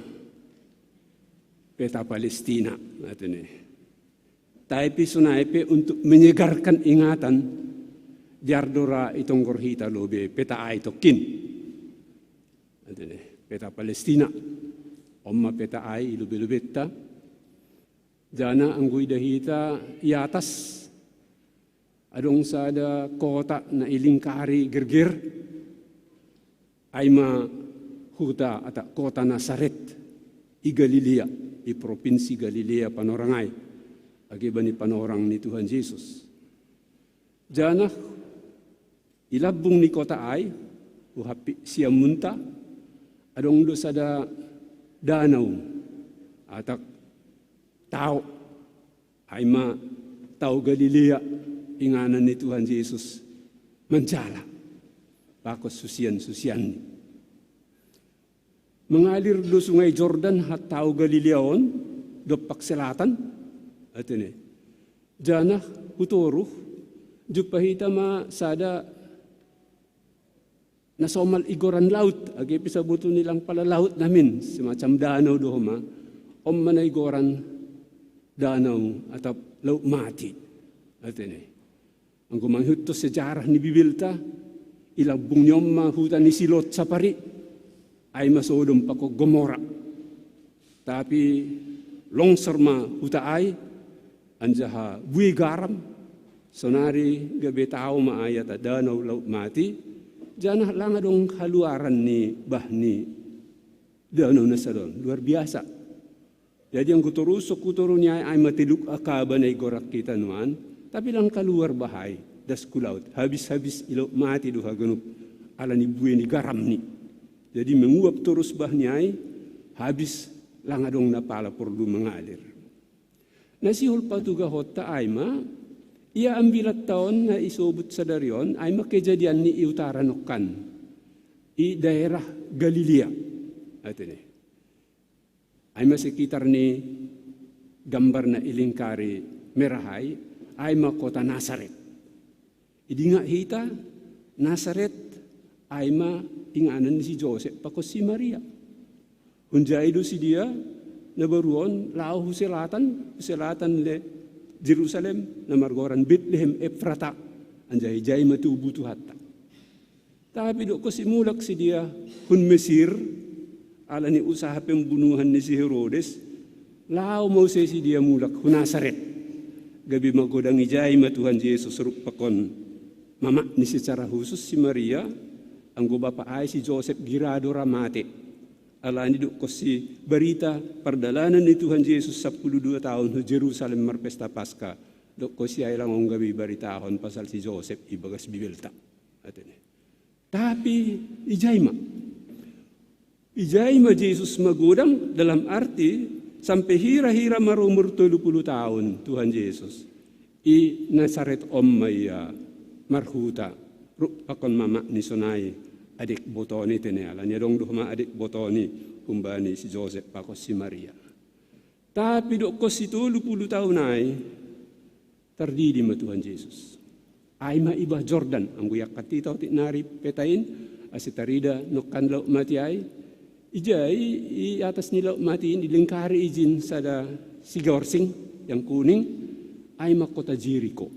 peta Palestina, atene. Tapi sonai pe untuk menyegarkan ingatan, biar do ra itonggor hita lobei peta ai tongkin. Atene, peta Palestina. On ma peta ai i lobei-lobeita. Janah anggo ida hita i atas, adong sada kota na ilingkari gerger, ai ma huta atap kota Nasaret, i Galilea, i propinsi Galilea panorang ai, age bani panorang ni Tuhan Jesus. Janah i lambung ni kota ai, hu hampit siamunta, adong do sada danau, atap tao, ai ma tao Galilea, inganan ni Tuhan Jesus manjala. pakon susian-susianni. Mangalir do Sungai Jordan ha tao Galilea on, dompak selatan, atene. Janah hu toruh, jumpa hita ma sada na somal igoran laut, age pe sabotul ni lang pala laut namin, semacam danau do homa, on ma na igoran danau atap Laut Mati, atene. Anggo mangihutton sejarah ni Bibelta, i lambung ni on ma huta ni si Lot sapari, ai ma Sodom pakon Gomora. Tapi longsor ma huta ai, anjaha buei garam, sonari gabe tao ma ai ata danau Laut Mati, janah lang adong haluaran ni bah ni danau na sada on, luar biasa. Jadi anggo torushon hu toruh ni ai, ai ma Teluk Akaba na igoran hita nuan, tapi lang kaluar bah ai das hu laut, habis-habis i Laut Mati do haganup ala ni buei ni garamni. Jadi manguap torus bah ni ai, habis, lang adong na pala porlu mangalir. Na sihol patugahonta ai ma, ia ambilanta on na isobut sadari on, ai ma kejadian ni i utara nongkan, i daerah Galilea, atene. Ai ma sekitar ni gambar na ilingkari merah ai, ai ma kota Nasaret. Idingat hita, Nasaret ai ma inganan ni si Josep pakon si Maria. Hunjai do sidea, na baru on laho hu selatan, hu selatan le Jerusalem, na margoran Betlehem Efrata, anjaha ijai ma tubu Tuhanta. Tapi dokkon si mulak sidea hun Mesir, ala ni usaha pembunuhan ni si Herodes, laho ma use sidea mulak hu Nasaret. Gabe magodang ijai ma Tuhan Jesus rup pakon mamakni secara khusus si Maria, anggo bapa ai si Josep gira do ra mate. Ala ni dokkon si barita pardalanan ni Tuhan Jesus sampulu dua taon hu Jerusalem marpesta Paska, dokkon si ai lang on gabe ibaritahon pasal si Josep ibagas Bibelta, atene. Tapi ijai ma. Ijai ma Jesus magodang, dalam arti sampe hira-hira marumur tolu pulu taon Tuhan Jesus, i Nasaret on ma ia marhuta, rup pakon mamakni sonai adek botoni, tene, ala ni adong do homa adek botoni humbani si Josep pakon si Maria. Tapi dokkon si tolu pulu taon ai, tardidi ma Tuhan Jesus. Ai ma i bah Jordan, anggo iangkat hita otik nari peta in, ase tarida nongkan Laut Mati ai. Ijai, i atas ni Laut Mati in, ilingkari ijin sada sigorsing yang kuning, ai ma kota Jeriko.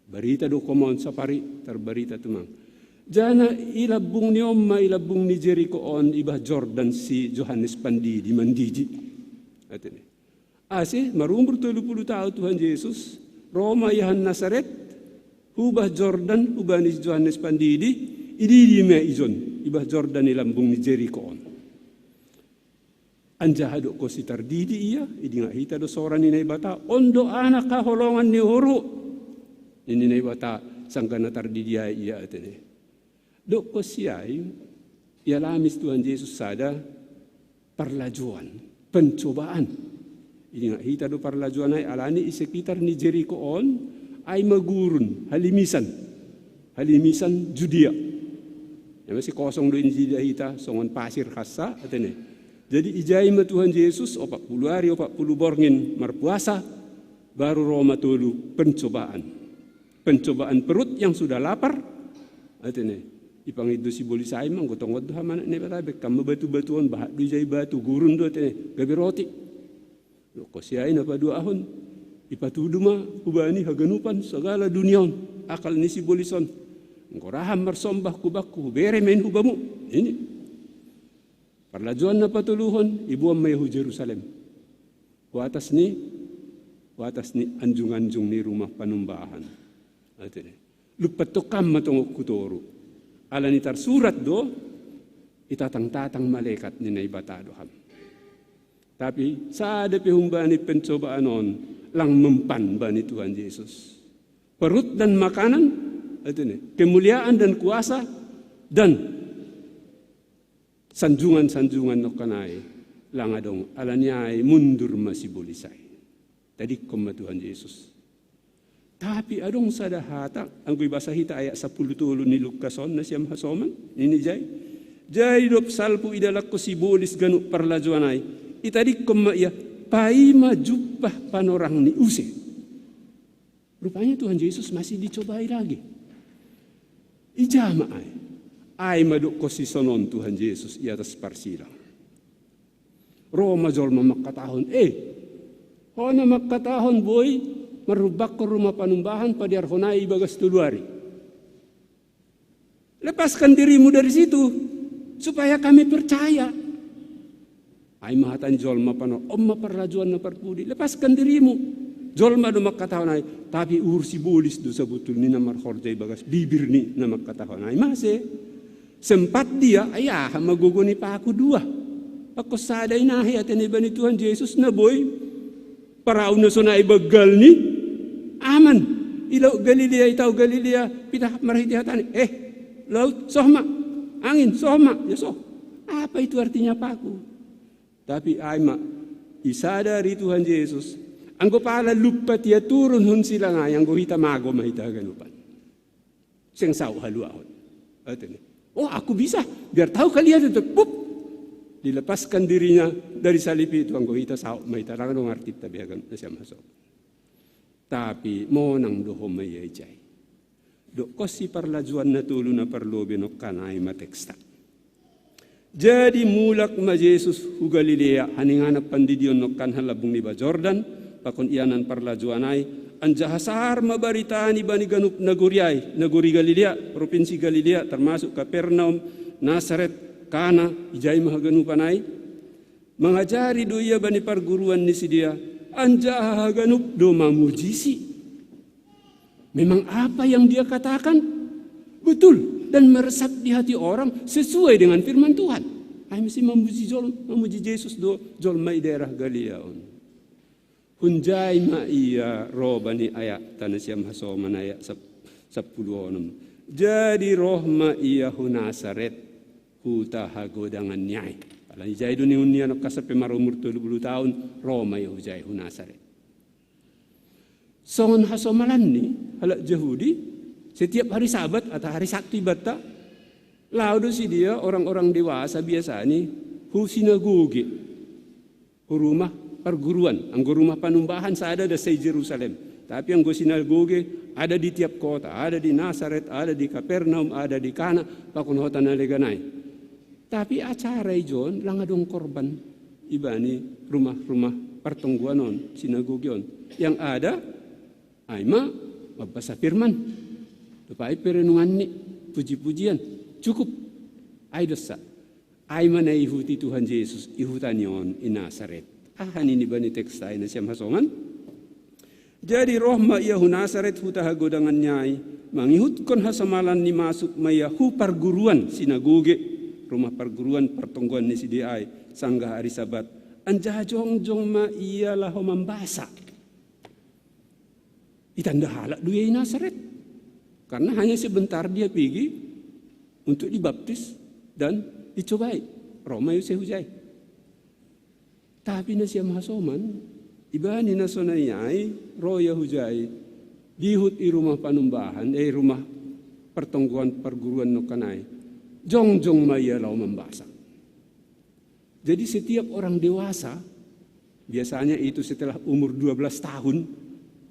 Barita do homa on sapari, tarbarita tumang. Janah i lambung ni on ma, i lambung ni Jeriko on, i bah Jordan si Johannes Pandidi mandidi, atene. Ase marumur tolu pulu taon Tuhan Jesus, ro ma ia han Nasaret, hu bah Jordan, humbani si Johannes Pandidi, ididi ma ijon, i bah Jordan i lambung ni Jeriko on. Anjaha dokkon si tardidi ia, idingat hita do sora ni Naibata, on do anak haholongan ni uhurhu, nini Naibata, sanggah na tardidi ai ia, atene. Dokkon si ai, ialami Tuhan Jesus sada parlajuan, pencobaan. Idingat hita do parlajuan ai, ala ni i sekitar ni Jeriko on, ai ma gurun, halimisan. Halimisan Judea. Ia masi kosong do injida hita, songon pasir hansa, atene. Jadi ijai ma Tuhan Jesus, opat pulu ari, opat pulu borngin marpuasa, baru ro ma tolu pencobaan. Pencobaan perut yang sudah lapar, atene. Ipangido sibolis ai ma, anggo tongon do Ham Anak ni Naibata, bekkam ma batu-batu on, bahat do ijai batu, gurun do, atene, gabe roti. Dokkon si ai na paduahon, ipatudu ma hubani haganupan sagala dunia on, akal ni sibolis on. Anggo ra Ham marsombah hu Bakku, hubere ma in hu bamu, nini. Parlajuan na patoluhon, iboan ma ia hu Jerusalem. Hu atas ni, hu atas ni anjung-anjung ni rumah panumbahan, atene. Lumpat tongkan ma tongon hu toru. Ala ni tarsurat do, itatang-tatang malekat ni Naibata do Ham. Tapi sada pe humbani pencobaan on lang mempan bani Tuhan Jesus. Perut dan makanan, atene, kemuliaan dan kuasa, dan sanjungan-sanjungan nongkan ai, lang adong, ala ni ai mundur ma sibolis ai. Tadingkon ma Tuhan Jesus. Tapi adong sada hata, anggo ibasa hita ayat sapuluh tolu ni Lukas on, na siam hasoman, nini ijai. Jadi dob salpu idalangkon sibolis ganup parlajuan ai, itadingkon ma ia, paima jumpah panorang ni use. Rupanya Tuhan Yesus masih dicobai lagi. Ija ma ai. Ai ma dokkon sisonon Tuhan Yesus i atas parsilang. Ro ma jolma mangkatahon, "Eh, ho na mangkatahon boi marrumbakkon rumah panumbahan padearhon ai ibagas tolu ari. Lepaskan dirimu dari situ, supaya kami percaya." Ai ma hata ni jolma panorang, on ma parlajuan na parpudi, "Lepaskan dirimu." Jolma do mangkatahon ai, tapi uhur sibolis do sabotulni na marhorja ibagas bibir ni na mangkatahon ai. Mase? Sempat dia, "Ai aha ma gogo ni paku dua? Angkon sada inahe," atena ibani Tuhan Jesus, "na boi parau na sonai banggal ni aman i Laut Galilea, i Tao Galilea, pitah marhite hatani, 'Eh, laut, soh ma! Angin, soh ma!' Ia soh. Apa itu artinya paku?" Tapi ai ma isadari Tuhan Jesus, anggo pala lumpat ia turun hun silang ai, anggo hita mago ma hita haganupan. Seng saut haluahon. Atene, "Oh, aku bisa, biar tahu kalian itu." Pup! Dilepaskan dirinya dari salib itu, anggo hita saut ma hita, ndang adong artinta be haganup na siam hasoman. Tapi monang do homa ia ijai. Dokkon si parlajuan na tolu na parlobei nongkan ai ma teksta. Jadi mulak ma Jesus hu Galilea, haninganan pandidion nongkan han lambung ni ba Jordan, pakon ianan parlajuan ai, anjaha sahat ma baritani bani ganup nagori ai, nagori Galilea, propinsi Galilea, termasuk Kapernaum, Nasaret, Kana, ijai ma haganupan ai. Mangajari do ia bani parguruan ni sidea, anjaha haganup do mamujisi. Memang apa yang dia katakan betul dan meresap di hati orang sesuai dengan firman Tuhan. Ai mesti mamuji jol-, mamuji Jesus do jolma i daerah Galilea on. Hunjai ma ia ro bani ayat tana siam hasoman ayat sap-, sapuluh onom. Jadi roh ma ia hu Nasaret, huta hagodangan ni ai. Alani ijai do niun ni anak kasar pe marumur tolu puluh tahun, ro ma ia hujai hu Nasaret. Songon hasomalanni halak Jahudi, setiap hari Sabat atau hari Sabtu ibanta, laho do sidea orang-orang dewasa biasani hu sinagoge, hu rumah parguruan, anggo rumah panumbahan sada da sai Jerusalem. Tapi anggo sinagoge ada di tiap kota, ada di Nasaret, ada di Kapernaum, ada di Kana, pakon hota na legan ai. Tapi acara ijon lang adong korban ibani rumah-rumah partonggoan on, sinagoge on. Yang ada ai ma mambasa firman. Dope ai perenunganni, puji-pujian. Cukup. Ai dosa. Ai ma na ihuti Tuhan Jesus i huta ni on i Nasaret. Aha nini bani teksta ai na siam hasoman? Jadi roh ma ia hu Nasaret huta hagodangan ni ai, mangihutkon hasomalan ni masuk ma ia hu parguruan sinagoge, rumah parguruan partonggoan ni sidea ai, sanggah ari Sabat. Anjaha jongjong ma ia laho mambasa. Itanda halak do ia i Nasaret. Karena hanya sebentar dia pigi untuk dibaptis dan dicobai. Ro ma ia use hujai. Tapi na siam hasoman, ibani na sonai ai, ro ia hujai, diihut i rumah panumbahan, eh, rumah partonggoan parguruan nongkan ai. Jongjong ma ia laho mambasa. Jadi setiap orang dewasa, biasanya itu setelah umur dua belas tahun,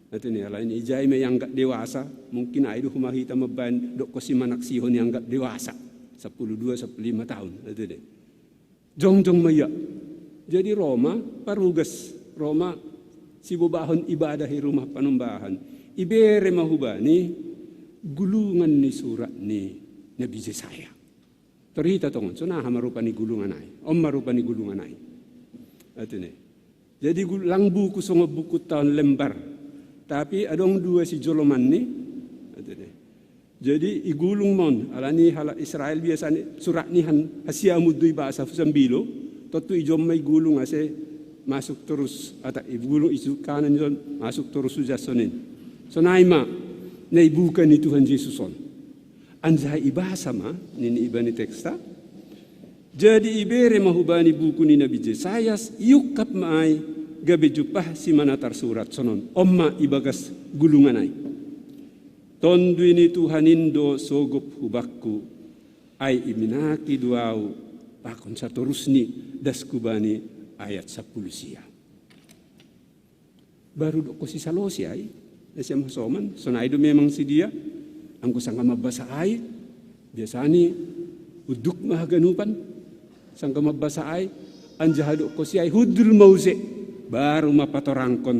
atene alani ijai ma ianggap dewasa, mungkin ai do homa hita mambaen dokkon simanaksihon ianggap dewasa, sapuluh dua, sapuluh lima tahun, atene. Jongjong ma ia. Jadi ro ma parugas, ro ma sibobahon ibadah i rumah panumbahan. Ibere ma hubani gulungan ni surat ni Nabi Jesaya. Tor hita tongon, sonaha ma rupa ni gulungan ai. On ma rupa ni gulungan ai. Atene. Jadi gul-, lang buku songon buku taon lembar. Tapi adong dua sijolomanni. Atene. Jadi igulung ma on, alani halak Israel biasani surat ni han hasiamun do ibasa hu sambilo, tontu ijon ma igulung ase masuk torus, atau igulung i sudut kanan jon, masuk torus hu jas sonin. Sonai ma na ibuka ni Tuhan Jesus on. Anjaha ibasa ma, nini ibani teksta. Jadi ibere ma hubani buku ni Nabi Jesayas, iungkap ma ai, gabe jumpah si ma na tarsurat sonon. On ma ibagas gulungan ai. Tondui ni Tuhan in do sogop hu bakku, ai iminaki do au pakon satorusni. Das hu bani ayat sampulu sia. Baru do kosi salosi ai, nasiam hasoman, sonai do memang si dia, anggo sangga mambasa ai, biasani uduk ma haganupan, sangga mambasa ai, anjaha do kosi ai hundul ma use, baru ma patorangkon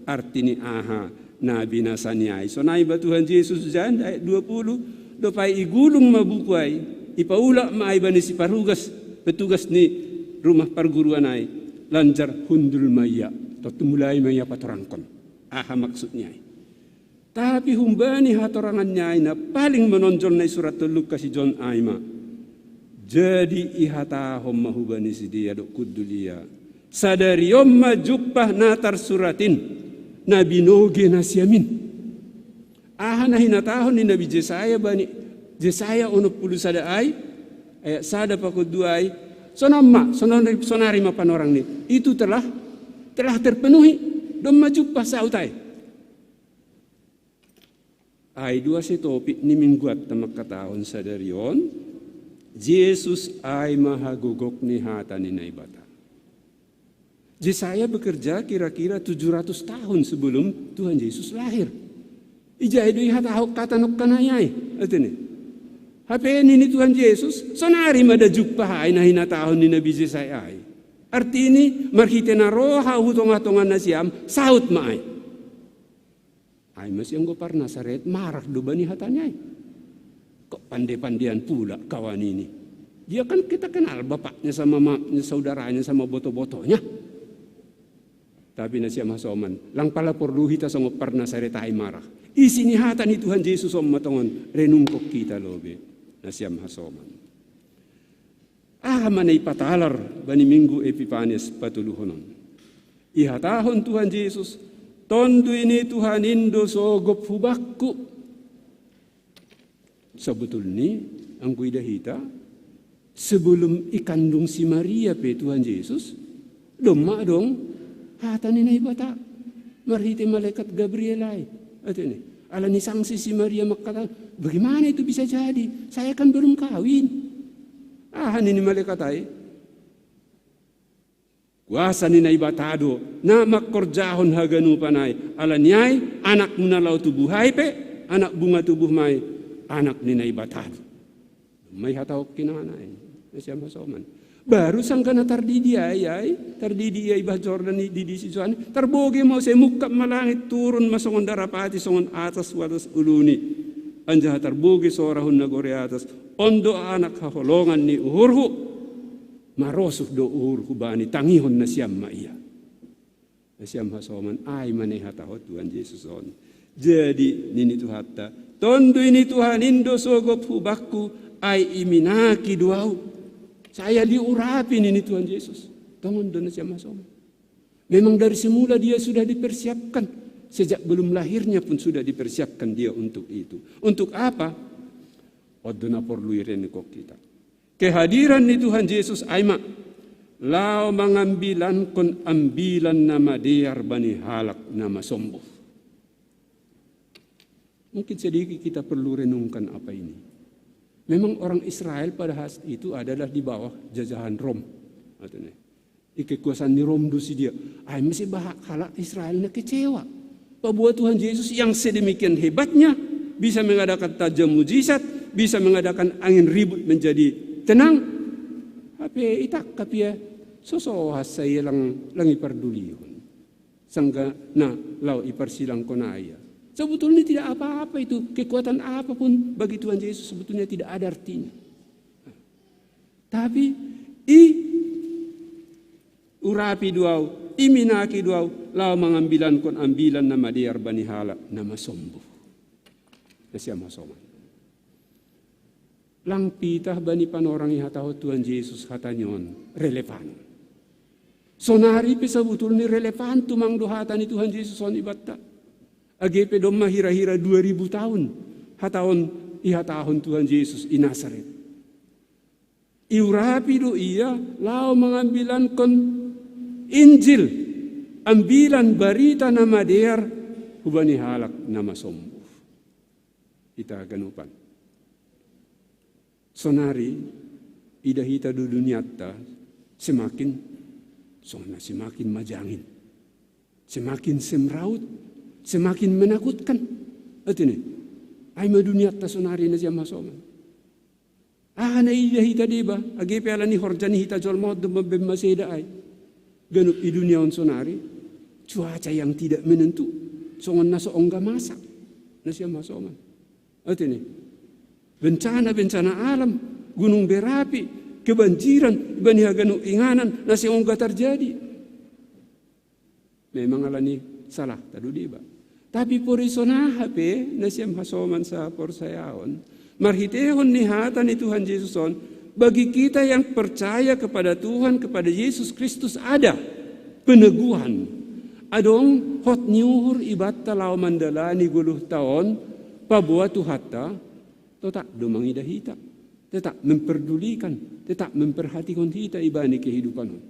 arti ni aha na binasa ni ai. Sonai ba Tuhan Jesus jan ayat dua puluh, dopai igulung ma buku ai, ipaulak ma ai bani si parugas, petugas ni rumah parguruan ai, lanjar hundul ma ia, tontu mulai ma ia patorangkon aha maksud ni ai. Tapi humbani hatorangan ni ai na paling menonjol na isurat Lukas i jon ai ma. Jadi ihatahon ma hubani sidea dohot hundul ia, sadari on ma jumpah na tarsurat in, na binoge nasiam in. Aha na hinatahon ni Nabi Jesaya bani Jesaya onom puluh sada ai, ayat sada pakon dua ai, sonon ma, sonon, sonari ma panorang ni. Itu telah, telah terpenuhi, domma jumpah saut ai. Ai dua setopik ni mingguanta mangkatahon sadari on, Jesus ai ma hagogok ni hata ni Naibata. Jesaya bekerja kira-kira tujuh ratus tahun sebelum Tuhan Yesus lahir. Ijai do ihatahon hata nongkanai ai, artini. Hape nini Tuhan Yesus, sonari ma da jumpah ai na hinatahon ni Nabi Jesaya ai. Artini, marhite na roha hu tonga-tonga nasiam, saut ma ai. Ai masi anggo parnasaret marah do bani hatani ai. Kok pande-pandean pula kawan ini. Dia kan kita kenal bapaknya sama mamanya, saudaranya sama boto-botonya. Tapi nasiam hasoman, lang pala porlu hita songon parnasaret ai marah. Isi ni hata ni Tuhan Jesus on ma tongon renungkon hita lobe. Nasiam hasoman. Aha ma na ipatalar bani minggu Epipanias patoluhon on? Ihatahon Tuhan Jesus, tondui ni Tuhan in do sogop hu bakku. Sebetulni anggo ida hita, sebelum ikandung si Maria pe Tuhan Jesus, domma adong hata ni Naibata marhite malaikat Gabriel ai. Artini, ala ni sangsi si Maria mangkata, bagaimana itu bisa jadi? Saya kan belum kawin. Aha nini malaikat ai? Kuasa ni Naibata do na mangkorjahon haganupan ai. Ala ni ai, anakmu na laho tubuh ai pe, anak bunga tubuhmu ai, anak ni Naibata do. Mai hatahon kinana ai, nasiam hasoman. Baru sanggah na tardidi ai, ai, tardidi ia i Bah Jordan i didi si Johan, tarbogei ma use mungkap ma langit, turun ma songon darapati, songon atas hu atas uluni. Anjaha tarbogei sora hun nagori atas, on do anak haholongan ni uhurhu. Marosuh do uhurhu bani, tangihon nasiam ma ia. Nasiam hasoman, ai ma na ihatahon Tuhan Jesus on. Jadi nini Tuhanta, tondui ni Tuhan in do sogop hu bakku, ai iminaki do au. Saya diurapi nini Tuhan Jesus. Tongon do nasiam hasoman. Memang dari semula dia sudah dipersiapkan. Sejak belum lahirnya pun sudah dipersiapkan dia untuk itu. Untuk apa? On do na porlu irenungkon hita. Kehadiran ni Tuhan Jesus ai ma laho mangambilankon ambilan na madear bani halak na masombuh. Mungkin sedikit kita perlu renungkan apa ini. Memang orang Israel pada saat itu adalah di bawah jajahan Rom. Artinya, di kekuasaan ni Rom do sidea. Ai masi bah halak Israel na kecewa. Paboa Tuhan Yesus yang sedemikian hebatnya, bisa mengadakan tajam mujizat, bisa mengadakan angin ribut menjadi tenang. Hape itangkap ia, so sohas sai ia lang, lang ipardulihon. Sanggah na laho iparsilangkon ai ia. Sebetulnya tidak apa-apa itu, kekuatan apapun bagi Tuhan Yesus sebetulnya tidak ada artinya. Tapi i urapi do au, iminaki do au, laho mangambilankon ambilan na madear bani halak na masombuh. Nasiam hasoman. Lang pitah bani panorang ihatahon Tuhan Jesus hata ni on relevan. Sonari pe sebetulnya relevan tumang do hata ni Tuhan Jesus on ibanta. Age pe domma hira-hira dua ribu tahun hata on ihatahon Tuhan Jesus i Nasaret. Iurapi do ia laho mangambilankon Injil, ambilan barita na madear hubani halak na masombuh. Hita haganupan. Sonari, idah hita do duniatta, semakin, songon na semakin majangin. Semakin semraut, semakin menakutkan. Atene, ai ma duniatta sonari nasiam hasoman. Aha na idah hita deba, age pe ala ni horja ni hita jolma on do mambaen maseda ai. Ganup i dunia on sonari, cuaca yang tidak menentu, songon na so ongga masak, nasiam hasoman. Atene, bencana-bencana alam, gunung berapi, kebanjiran, ibani haganup inganan, na so ongga tarjadi. Memang ala ni salahta do deba. Tapi porison aha pe, nasiam hasoman saporsayaon, marhitehon ni hata ni Tuhan Jesus on, bagi kita yang percaya kepada Tuhan, kepada Yesus Kristus ada peneguhan. Adong hot ni uhur ibanta laho mandalani goluhta on, paboa Tuhanta, tetap do mangidah hita, tetap memperdulikan, tetap memperhatihon hita ibani kehidupan on.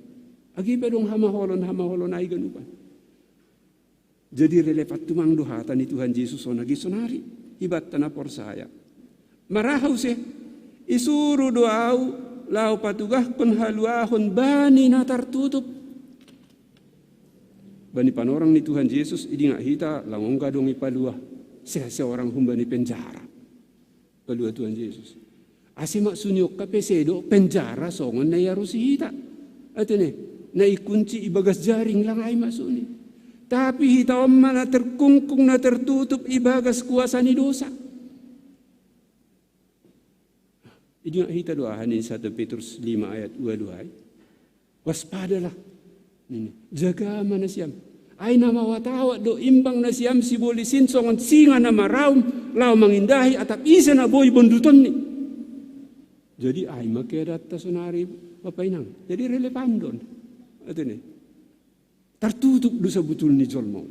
Age pe adong hamaolon-hamaolon ai ganupan. Jadi relevan tumang do hata ni Tuhan Jesus on age sonari, ibanta na porsaya. Maraha use, isuru do au laho patugahkon haluahon bani na tartutup. Bani panorang ni Tuhan Jesus, idingat hita, lang ongga adong ipaluah se-, seorang humbani penjara. Paluah Tuhan Jesus. Ase maksuni ongka pe sedo penjara songon na iarusi hita. Atene, na ikunci ibagas jaring lang ai maksuni. Tapi hita on ma na terkungkung, na tertutup ibagas kuasa ni dosa. Idingat hita do aha nini satu Petrus lima ayat ualu ai. Waspadalah. Nini, jaga ma nasiam. Ai na mawatawat do imbang nasiam sibolis in songon singa na maraum, laho mangindahi atap ise na boi bondutonni. Jadi ai ma keadaanta sonari, Bapa Inang. Jadi relevan do on. Atene. Tartutup do sabutul ni jolma on.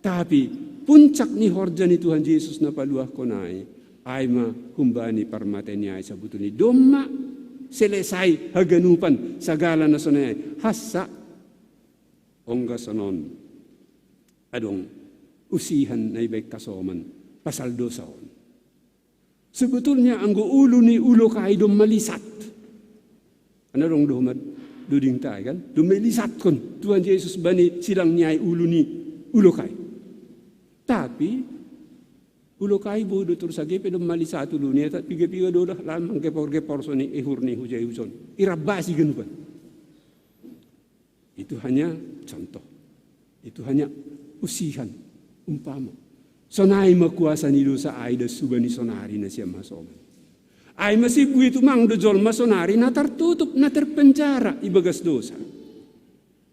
Tapi puncak ni horja ni Tuhan Jesus na paluahkon ai, ai ma humbani parmate ni ai sabutul ni domma selesai haganupan sagala na sonai ai. Hassa ongga sonon adong usihan na ibaen hasoman pasal dosa on. Sebetulnya anggo ulu ni ulok ai domma lisat. Ana dong dohmat duding tai kan, domma ilisatkon Tuhan Jesus bani silang ni ai ulu ni ulok ai. Tapi ulok ai boi do terus age pe domma lisat ulu ni ai, tapi piga-piga do dah lam manggepor-gepor soni ihur ni hujai hujon. Irabasi ganupan. Itu hanya contoh. Itu hanya usihan, umpama. Sonai ma kuasa ni dosa ai da suba ni sonari nasiam hasoman. Ai ma sibuitu mang do jolma sonari na tertutup, na terpenjara ibagas dosa.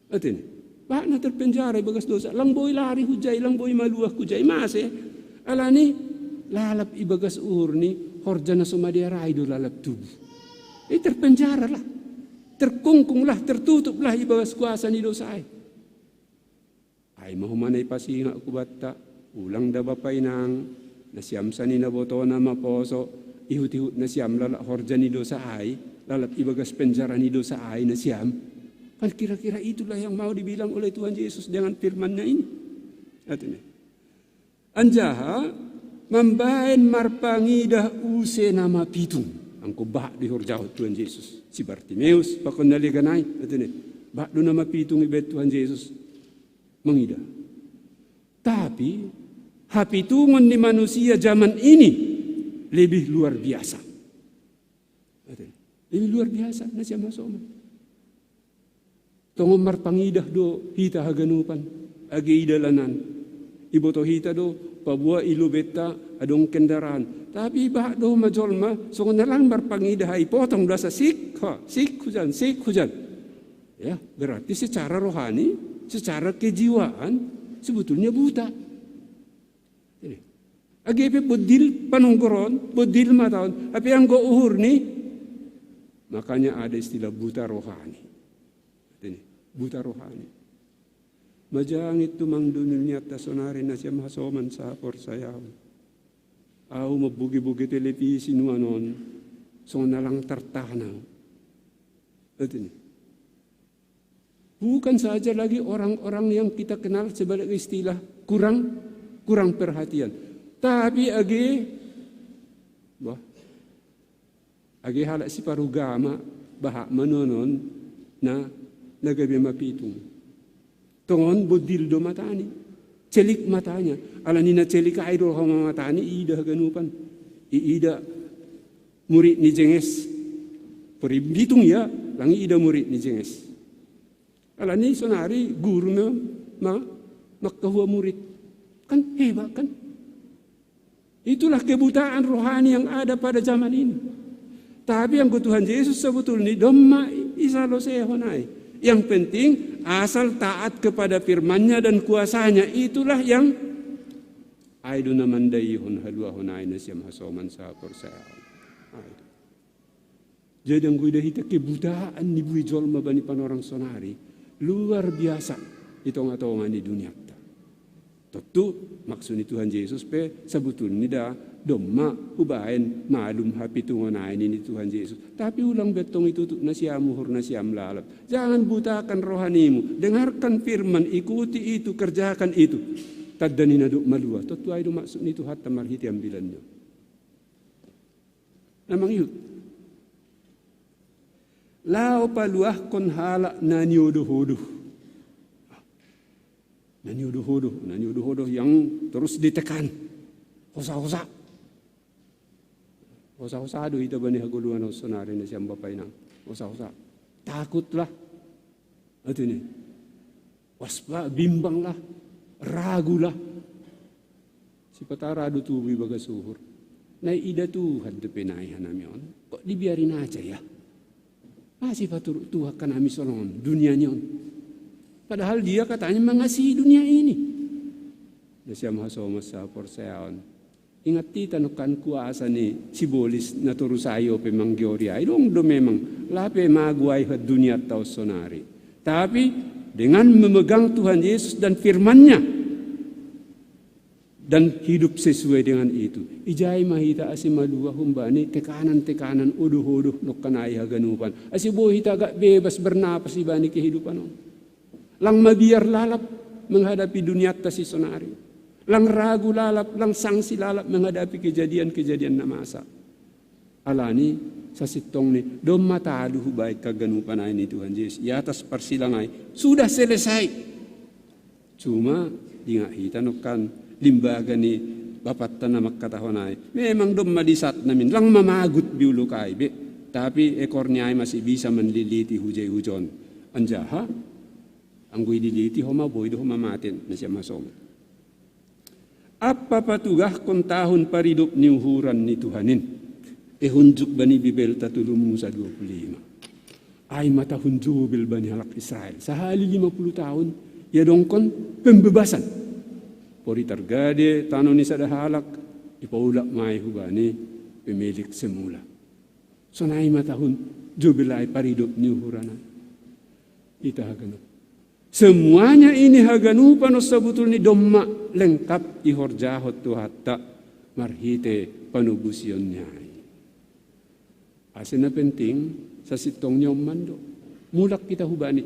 Atene, bah na terpenjara ibagas dosa, lang boi lari hujai, lang boi maluah hujai, mase, alani lalap ibagas uhur ni horja na so madear ai do lalap tubu. I terpenjara lah. Terkungkung lah, tertutup lah ibagas kuasa ni dosa ai. Ai ma humana ipasinga kubanta, ulang da Bapa Inang, nasiam sani na botona maposo, ihut-ihut nasiam lalap horja ni dosa ai, lalap ibagas penjara ni dosa ai nasiam. Kan kira-kira itulah yang mau dibilang oleh Tuhan Yesus dengan firman-Nya ini. Artinya, anjaha mambaen marpangidah use na mapitung. Anggo bah do ihorjahon Tuhan Jesus si Bartimeus pakon na legan ai, atene, bah do na mapitung ibaen Tuhan Jesus mangidah. Tapi hapitungon ni manusia zaman ini lebih luar biasa. Atene, lebih luar biasa nasiam hasoman. Tongon marpangidah do hita haganupan, age i dalanan. Iboto hita do, paboa i lobenta adong kendaraan. Tapi bah do ma jolma, songon na lang marpangidah ai ipotong do asa sik, ha, sik hujan, sik hujan. Ya, berarti secara rohani, secara kejiwaan, sebetulnya buta. Jadi, age pe bondil panonggoron, bondil mata on, tapi anggo uhur ni, makanya ada istilah buta rohani. Ini, buta rohani. Majangit tumang do duniatta sonari nasiam hasoman sahaporsayaon. Au mamboge-boge televisi nuanon, songon na lang tartahan au. Artinya, bukan saja lagi orang-orang yang kita kenal sebagai istilah kurang, kurang perhatian. Tapi age Bah. Age halak siparugama, baha manonon na nagabe mapitung. Tongon bodil do matani. Celik matanya. Ala ni na celik ai do homa matani ida haganupan. I ida murid ni Jenges. Pori bitung ya, lang ida murid ni Jenges. Ala ni sonari guru ma, ma, makkahua murid. Kan hebat kan? Itulah kebutaan rohani yang ada pada zaman ini. Tapi anggo Tuhan Yesus sebetulnya domma isalo sehonai. Yang penting asal taat kepada firman-Nya dan kuasa-Nya, itulah yang ai do na mandaihon haluahon ai nasiam hasoman sahaporseaon. Ai do. Jadi anggo ida hita kebutaan ni bui jolma bani panorang sonari luar biasa di tonga-tonga ni duniatta. Tontu maksud ni Tuhan Yesus pe sebetulnya da domma hubaen malum hapitungon ai ni Tuhan Yesus. Tapi ulang bettong itutuk nasiam uhur nasiam lalap. Jangan butakan rohanimu. Dengarkan firman, ikuti itu, kerjakan itu. Tanda ni na dok malua. Tontu ai do maksud ni Tuhanta marhite ambilannya. Na mangihut. Lao paluahkon halak na niodoh-odoh. Na niodoh-odoh, na niodoh-odoh yang terus ditekan. Hosa-hosa. Hosa-hosa do ita bani hagoluhan sonari nasiam bapa inang. Hosa-hosa. Takutlah. Atu ni. Waspa, bimbanglah. Ragulah. Sipata radu tubu ibagas uhur. Nai ida Tuhan dope nai hanami on. Kok dibiarin aja ya? Masih paturuk Tuhan kan ami songon dunia ni on. Padahal dia katanya mengasihi dunia ini. Nasiam hasoman sahaporseaon. Ingat hita nongkan kuasa ni sibolis na toru sayo pe manggeori ai dong do memang lape magu ai hot duniatta on sonari. Tapi dengan memegang Tuhan Yesus dan firman-Nya dan hidup sesuai dengan itu. Ijai ma hita ase malua humbani tekanan-tekanan odoh-odoh nongkan ai haganupan. Ase boi hita agak bebas bernapas ibani kehidupan on. Lang mabiar lalap menghadapi duniatta si sonari. Lang ragu lalap, lang sangsi lalap menghadapi kejadian-kejadian na masa. Alani sasintong ni domma talu hubaen haganupan ai ni Tuhan Yesus. I atas parsilang ai. Sudah selesai. Cuma dingat hita nongkan limbaga ni bapatta na mangkatahon ai. Memang domma di saat namin lang mamagut biuluk ai be. Tapi ekor ni ai masih bisa menliliti hujai hujon. Anjaha anggo idiliti homa boi do homa maten nasiam hasoman. Apa patugahkon tahun paridop ni uhuran ni Tuhan in. Ehunjuk bani Bibelta tolu Musa dua puluh lima. Ai ma tahun jubel bani halak Israel. Sahali lima puluh tahun ia dongkon pembebasan. Pori targade tano ni sada halak dipaulak mai hubani pemilik semula. Sonai ma tahun jubel ai paridop ni uhuran. Ita haganup. Semuanya ini haganupan on sabutul ni domma lengkap ihorjahon Tuhanta marhite panubusion ni ai. Ase na penting sasintong nyomman do. Mulak kita hubani.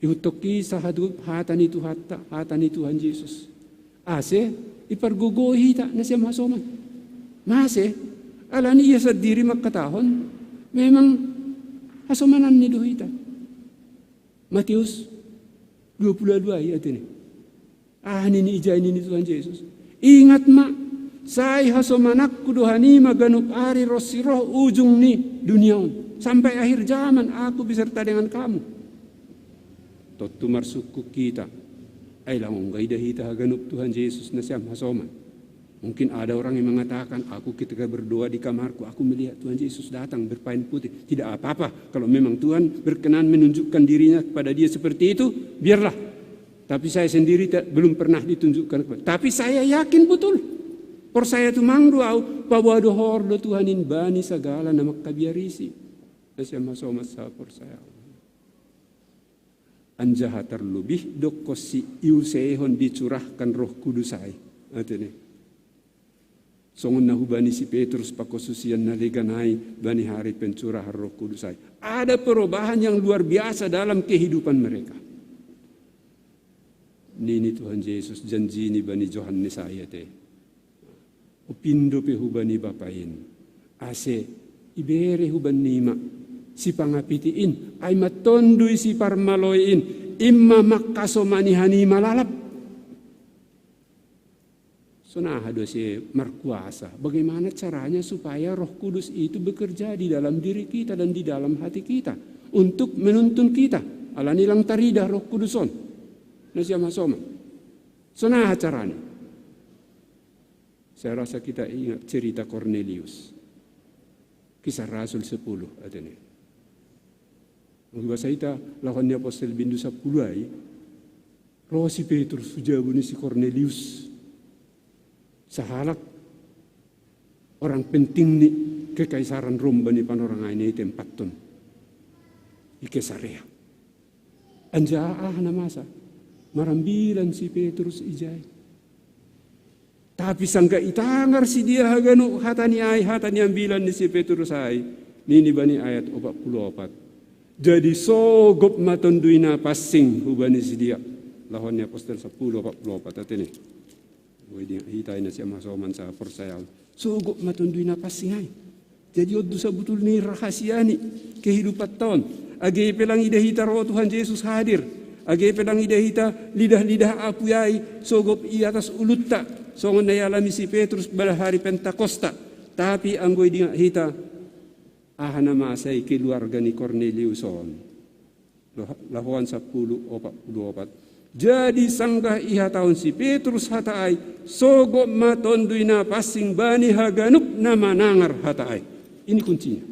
Ihuttokki sahatup hata ni Tuhanta, hata ni Tuhan Yesus. Ase ipargogoi hita nasiam hasoman. Mase alani ia sandiri mangkatahon memang hasomanan ni do hita. Matius dua puluh dua ayat ini. Ah nini ijai nini Tuhan Yesus. Ingat ma, sai hasomanakku do hanima ganup ari ros siroh ujung ni dunia on. Sampai akhir zaman aku beserta dengan kamu. Tontu marsukku kita. Ai lang ongga ida hita haganup Tuhan Yesus nasiam hasoman. Mungkin ada orang yang mengatakan, aku ketika berdoa di kamarku, aku melihat Tuhan Yesus datang berpain putih. Tidak apa-apa, kalau memang Tuhan berkenan menunjukkan dirinya kepada dia seperti itu, biarlah. Tapi saya sendiri tak, belum pernah ditunjukkan kepada. Tapi saya yakin betul. Porsaya tumang do au, paboa dohor do Tuhan in bani sagala na mangkabiarisi. Nasiam hasoman saporsaya. Anjaha tarlobih dokkon si iuseihon dicurahkan Roh Kudus ai. Atene. Songon na hubani si Petrus pakosusian na legan ai bani hari pencurahan Roh Kudus ai. Ada perubahan yang luar biasa dalam kehidupan mereka. Nini Tuhan Yesus janji ni bani Johannes ayat e. Pindo pe hubani bapain, ase ibere hubanima si pangapiti'in, ai matondui si parmaloi'in, imma makkasomani hanima lalap. Sonaha do ase markuasa? Bagaimana caranya supaya Roh Kudus itu bekerja di dalam diri kita dan di dalam hati kita untuk menuntun kita? Alani lang tarida Roh Kudus on. Nasiam hasoman. Sonaha caranya? Saya rasa kita ingat cerita Kornelius. Kisah Rasul sepuluh, atene. Bahasa ita, lawan ni Apostel bindu sapuluh ai, ro si Petrus hu jabu ni si Kornelius. Sahalak orang penting ni kekaisaran Rom bani panorang ai ni tempaton. I Kesarea. Anjaha aha na masa? Marambilan si Petrus ijai. Tapi sangga itangar si dia haganup hata ni ai, hata ni ambilan ni si Petrus ai, nini bani ayat opat puluh opat. Jadi sogop ma tondui na passing hubani si dia. Lawan ni Apostel sepuluh opat puluh opat, atene. Wai di hita ina siam hasoman sa porsaya. Sogop ma tondui na passing ai. Jadi on do sabutul ni rahasia ni kehidupan taon. Age pe lang ida hita ro Tuhan Yesus hadir. Age pe lang ida hita lidah-lidah apu ai sogop i atas ulutta. Songon na ialami si Petrus pada hari Pentakosta. Tapi anggo idingat hita, aha na masa i keluarga ni Kornelius on. Lahoan sapuluh opat puluh opat. Jadi sanggah ihatahon si Petrus hata ai, sogop ma tondui na passing bani haganup na manangar hata ai. Ini kuncinya.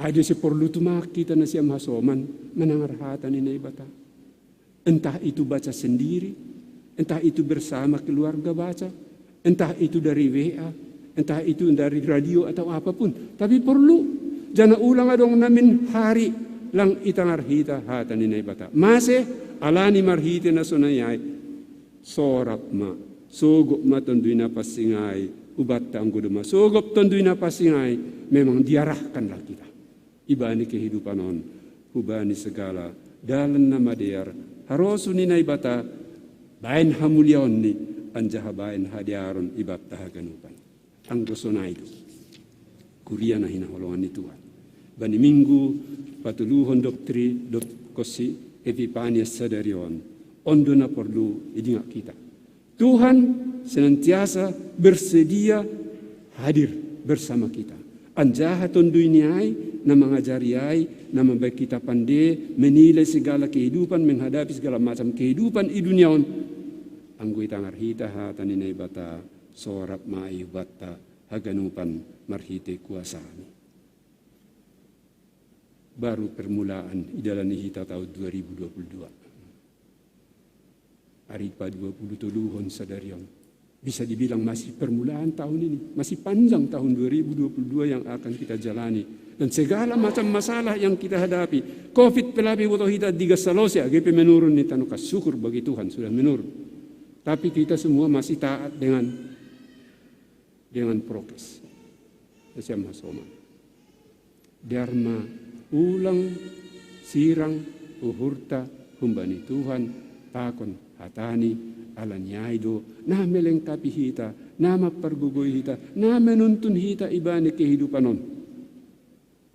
Ado si porlu tumak kita nasiam hasoman manangar hata ni Naibata. Entah itu baca sendiri, entah itu bersama keluarga baca, entah itu dari W A, entah itu dari radio atau apapun. Tapi porlu, jana ulang adong namin hari lang itangar hita hata ni Naibata. Mase alani marhite na sonai ai. Sorap ma, sogop ma tondui na passing ai, ubatta anggo doma sogop tondui na passing ai, memang diarahkanlah kita. Ibani kehidupan on, hubani segala dalan na madear, harosu ni Naibata, baen hamuliaonni, anjaha baen hadearon ibatta haganupan. Anggo sonai do. Kuria na hinaholongan ni Tuhan. Bani minggu patoluhon doktri dot kosi Epipania sadari on. On do na porlu idingat kita. Tuhan senantiasa bersedia hadir bersama kita. Anjaha tondui ni ai, na mangajari ai, na mambaen kita pande, menilai segala kehidupan, menghadapi segala macam kehidupan i dunia on. Anggo itangar hita hata ni Naibata, sorap ma i ubatta haganupan marhite kuasani. Baru permulaan idalani hita tahun dua ribu dua puluh dua. Ari pa dua puluh toluhon sadari on. Bisa dibilang masih permulaan tahun ini, masih panjang tahun dua ribu dua puluh dua yang akan kita jalani. Dan segala macam masalah yang kita hadapi. Covid pe lape boto hita digas salose, age pe menurun ni tano, syukur bagi Tuhan sudah menurun. Tapi kita semua masih taat dengan dengan prokes. Nasiam hasoman. Dear ma ulang sirang uhurta humbani Tuhan, pakon hatani, alani ai do na melengkapi hita, na mampargogoi hita, na menuntun hita ibani kehidupan on.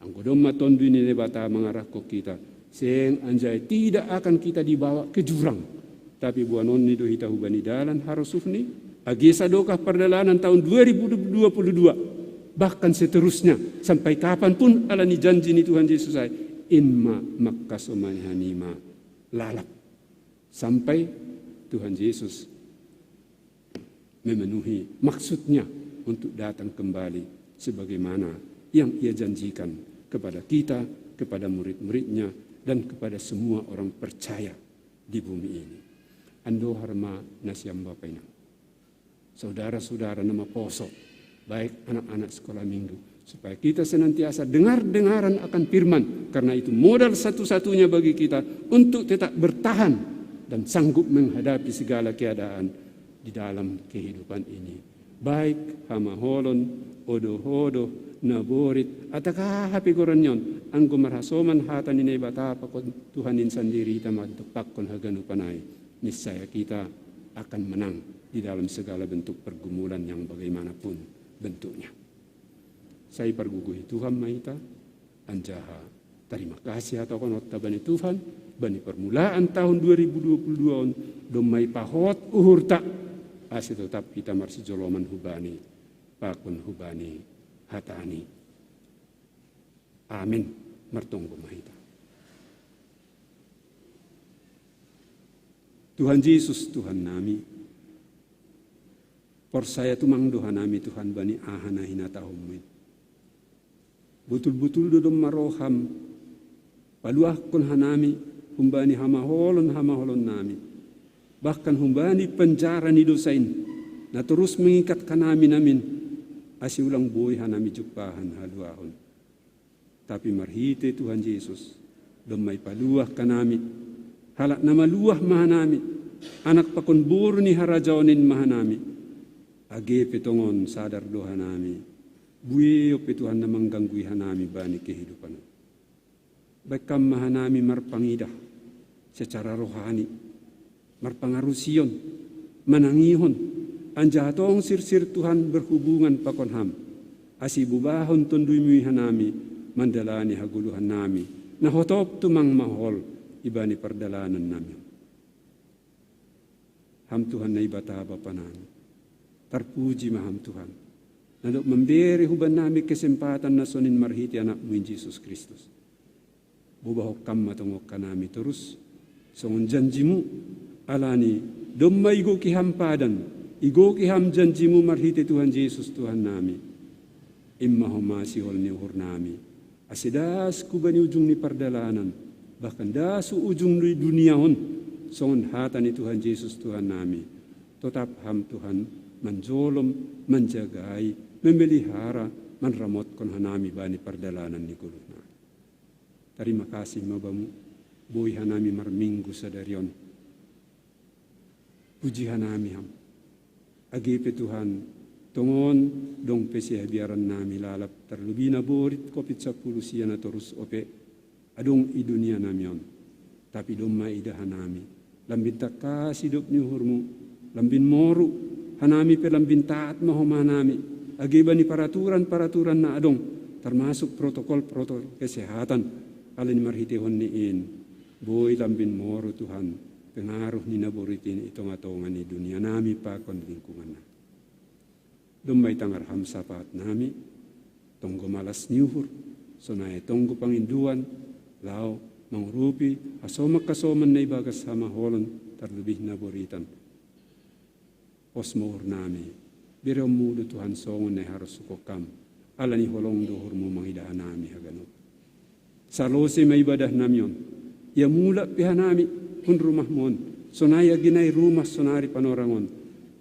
Anggo domma tondui ni Naibata mangarahkon kita, seng anjai tidak akan kita dibawa ke jurang. Tapi boanonni do hita hubani dalan harosuhni, age sadokah pardalanan tahun dua ribu dua puluh dua, bahkan seterusnya, sampai kapanpun alani janji ni Tuhan Yesus ai, in ma mangkasomani hanima lalap. Sampai Tuhan Yesus memenuhi maksudnya untuk datang kembali sebagaimana yang ia janjikan kepada kita, kepada murid-muridnya, dan kepada semua orang percaya di bumi ini. Andohar ma nasiam bapa inang. Saudara-saudara na maposo, baik anak-anak sekolah minggu, supaya kita senantiasa dengar-dengaran akan firman, karena itu modal satu-satunya bagi kita untuk tetap bertahan dan sanggup menghadapi segala keadaan di dalam kehidupan ini. Baik hamaholon, odoh-odoh, naborit, atau hape goran on, anggo marhasoman hata ni Naibata pakon Tuhan in sandiri hita mantepakkon haganupan ai. Niscaya kita akan menang di dalam segala bentuk pergumulan yang bagaimanapun bentuknya. Sai pargogohi Tuhan ma hita, anjaha tarima kasih hatahononta bani Tuhan, bani permulaan tahun dua ribu dua puluh dua on, domma ipahot uhurta, ase totap hita marsijoloman hu Bani, pakon hu Bani hataNi. Amen. Martonggo ma hita. Tuhan Jesus, Tuhannami, porsaya tumang do hanami, Tuhan, bani aha na hinatahonMu in. Botul-botul do domma roham paluahkon hanami humbani hamaholon-hamaholonnami, bahkan humbani penjara ni dosa in, na torus mengikat hanami namin, ase ulang boi hanami jumpahon haluahon. Tapi marhite Tuhan Jesus, domma ipaluah hanami, halak na maluah ma hanami, anak pakon boru ni harajaon in ma hanami, age pe tongon sadar do hanami, buei on pe Tuhan na mangganggui hanami bani kehidupan on. Baen Kam ma hanami marpangidah secara rohani, marpangarusion, manangihon, anjaha tong sirsir Tuhan berhubungan pakon Ham, ase ibobahon TonduyMu i hanami mandalani hagoluhannami, na hotop tumang mahol ibani pardalanannami. Ham Tuhan Naibata Bapanami, tarpuji ma Ham Tuhan, na dob mambere hubannami kesempatan na sonin marhite AnakMu in Jesus Kristus. Bobahon Kam ma tongon hanami torus songon janjiMu, alani domma igoki Ham padan, igoki Ham janjiMu marhite Tuhan Jesus Tuhannami. In ma homa sihol ni uhurnami, ase das hubani ujung ni pardalanan, bahkan das hu ujung ni dunia on, songon hata ni Tuhan Jesus Tuhannami. Totap Ham Tuhan manjolom, manjagai, memelihara, manramotkon hanami bani pardalanan ni goluhnami. Tarima kasih ma Bamu, boi hanami marminggu sadari on. Puji hanami Ham. Age pe Tuhan, tongon dong pe sihabiarannami lalap, tarlubi na borit covid sampulu sia na torus ope adong i dunianami on. Tapi domma iida hanami lambin tangkas idop ni uhurMu, lambin moru, hanami pe lambin taat ma homa hanami, age bani paraturan-paraturan na adong, termasuk protokol-protokol kesehatan, alani marhitehonNi in, boi lambin moru Tuhan pengaruh ni na borit in i tonga-tonga ni dunianami pakon lingkungannami. Domma itangar Ham sapaatnami, tonggo malas ni uhur, sonai tonggo pangindoan, laho mangurupi hasoman-hasoman na ibagas hamaholon, tarlubi na boritan. Pos ma uhurnami, berehonMu do Tuhan songon na iharosuhon Kam, alani holong do uhurMu mangidah hanami haganup. Salose ma ibadahnami on. Ia mulak pe hanami hun rumahMu on, sonai age na i rumah sonari panorang on.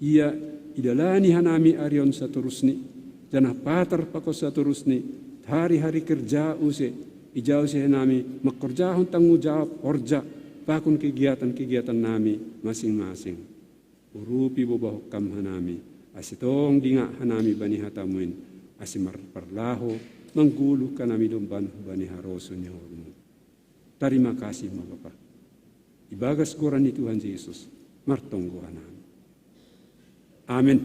Ia idalani hanami ari on satorusni, janah patar pakon satorusni, hari-hari kerja use, ija use hanami mangkorjahon tanggung jawab horja pakon kegiatan-kegiatannami masing-masing. Urupi, bobahon Kam hanami, ase tong dingat hanami bani hataMu in, ase marparlaho manggoluh hanami domban hubani harosuh ni uhurMu. Tarima kasih ma Bapa. Ibagas goran ni Tuhan Jesus martonggo hanami. Amen.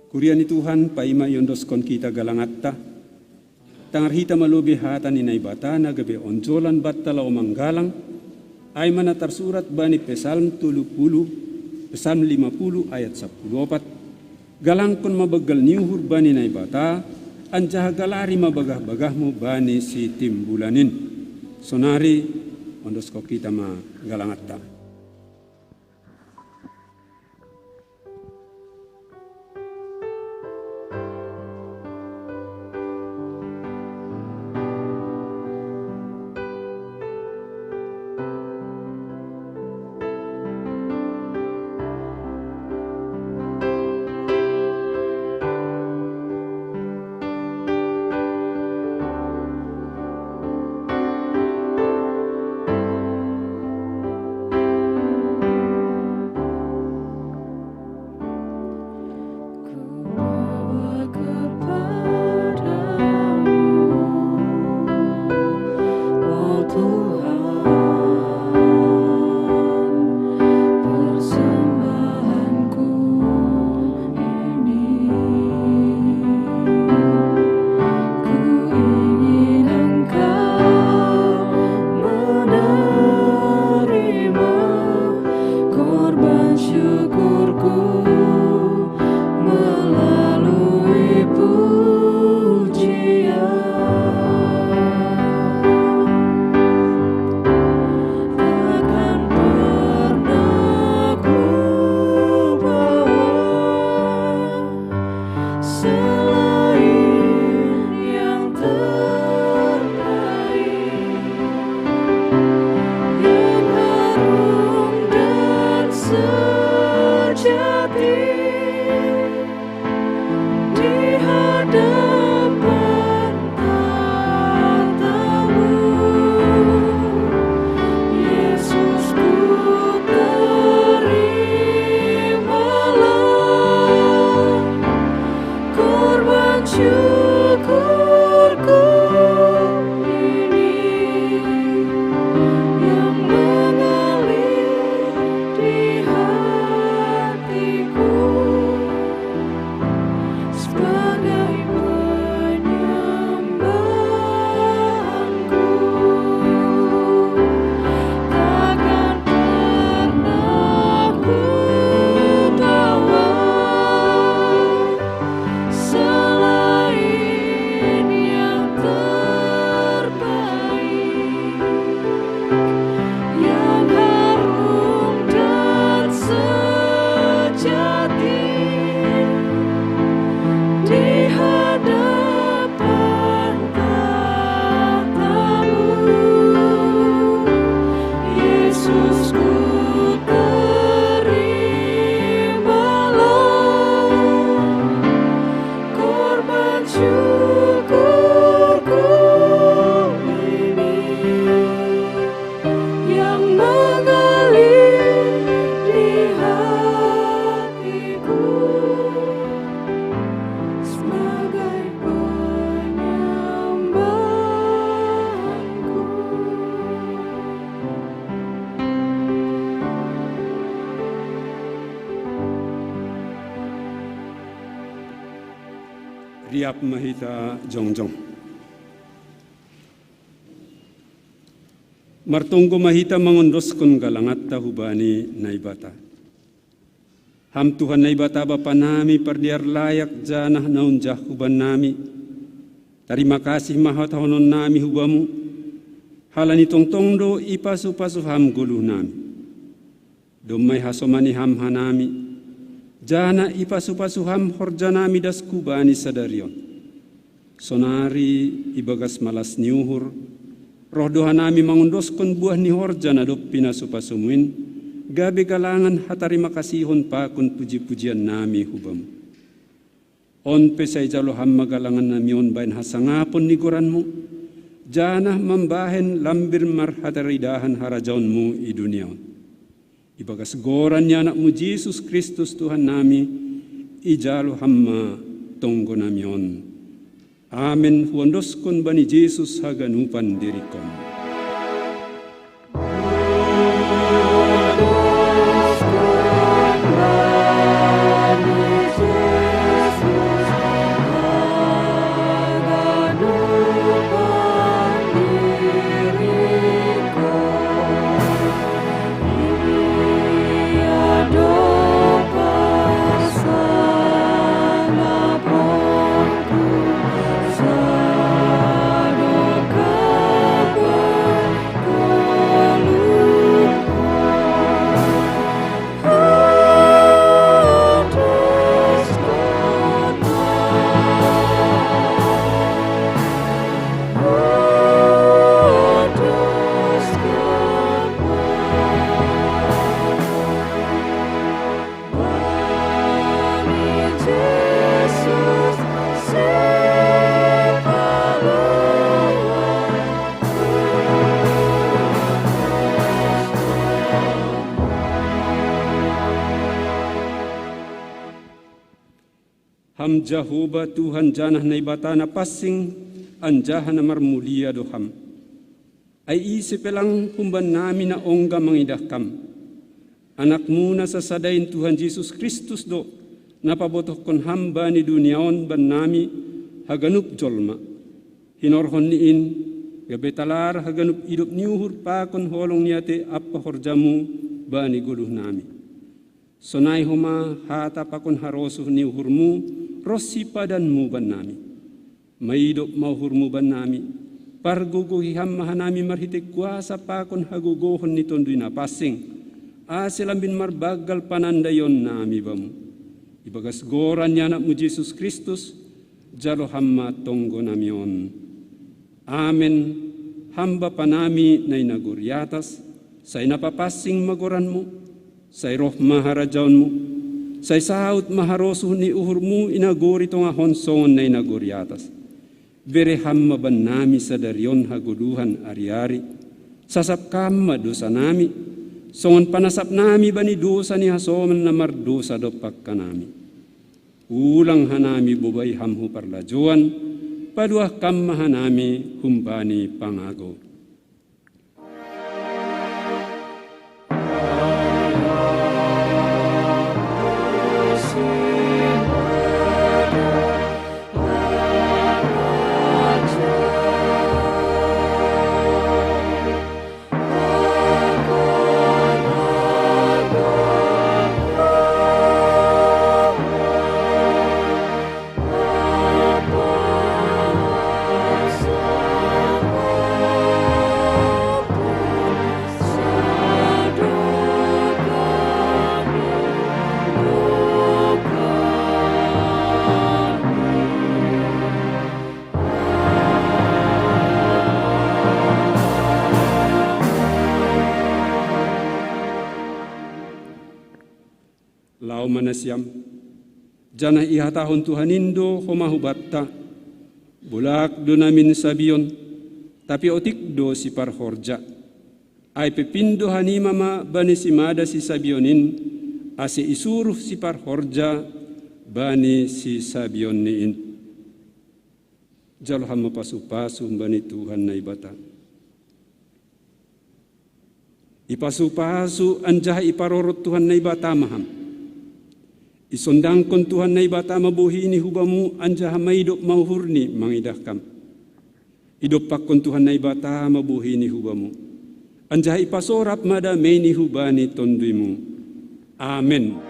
Kuria ni Tuhan, paima iondoskon hita galangatta, tangar hita ma lobei hata ni Naibata na gabe onjolan banta laho manggalang, ai ma na tarsurat bani Psalm tolu pulu, Psalm lima pulu ayat sampulu opat: Galangkon ma banggal ni uhur bani Naibata, anjaha galari ma bagah-bagahmu bani Sitimbulan in. Sonari, ondoskon hita ma galangatta. Syukurku ini yang mengalir di hatiku sebagai penyembahanku. Takkan pernah ku tawar selain yang terbaik, yang harum dan sejati di hadapan tahtamu. Yesusku, terimalah korban syukurku ini yang mengalir di hatiku sebagai penyembahanku. Riap ma hita jongjong. Martonggo ma hita mangondoskon galangatta hubani Naibata. Ham Tuhan Naibata Bapa nami pardear layak janah na unjah hubannami, tarima kasih ma hatahononnami hubamu, halani tongtong do ipasu-pasu ham goluhnami. Domma ihasomani ham hanami, janah ipasu-pasu ham horjanami das hubani sadari on. Sonari ibagas malas ni uhur, roh do hanami mangondoskon buah ni horja na dob pinasu-pasumu in, gabe galangan hatarima kasihon pakon puji-pujiannami hubamu. On pe sai jalo ham ma galangannami on bahen hasangapon ni goranmu, janah mambahen lambir marhataridahan harajaonmu i dunia on. Ibagas goran ni Anakmu Jesus Kristus Tuhannami, ijalo ham ma tonggonami on. Amen. Huondoskon bani Jesus haganupan diringkon. Ham Jahowa Tuhan janah Naibata na pansing, anjaha na marmulia do Ham. Ai ise pe lang humbannami na ongga mangidah Kam? Anakmu na sasada in Tuhan Jesus Kristus do, na pabotohkon Ham bani dunia on bannami haganup jolma. Hinorhon ni in, gabe talar haganup idop ni uhur pakon holong ni atei ampa horjamu bani goluhnami. Sonai homa hata pakon harosuh ni uhurmu ronsi padanmu bannami. Maidop ma uhurmu bannami, pargogohi Ham ma hanami marhitei kuasa pakon hagogohon ni Tonduy Napansing, ase lambin marbanggal panandaionnami Bamu. Ibagas goran ni Anakmu Jesus Kristus, jalo Ham ma tonggonami on. Amen. Ham Bapanami na i nagori atas, sai na papansing ma goranmu, sai roh ma harajaonmu, sai saut ma harosuh ni uhurmu i nagori tongah on songon na i nagori atas. Bere Ham ma bannami sadari on hagoluhan ari-ari, sasap Kam ma dosanami, songon panasapnami bani dosa ni hasoman na mardosa dompak hanami. Ulang hanami bobai ham hu parlajoan, paluah kam ma hanami humbani pangago. Laho ma nasiam, janah ihatahon Tuhan in do homa hubanta: Bolak do namin sabion, tapi otik do siparhorja. Ai pe pindo hanima ma bani simada sisabionni in, ase isuruh siparhorja bani sisabionni in. Jalo ham ma pasu-pasu humbani Tuhan Naibata. Ipasu-pasu anjaha iparorot Tuhan Naibata ma ham. Isondangkon Tuhan Naibata ma bohini hubamu anjaha maidop ma uhurni mangidah kam. Idompakkon Tuhan Naibata ma bohini hubamu, anjaha ipasorap ma dameini hubani tonduymu. Amen.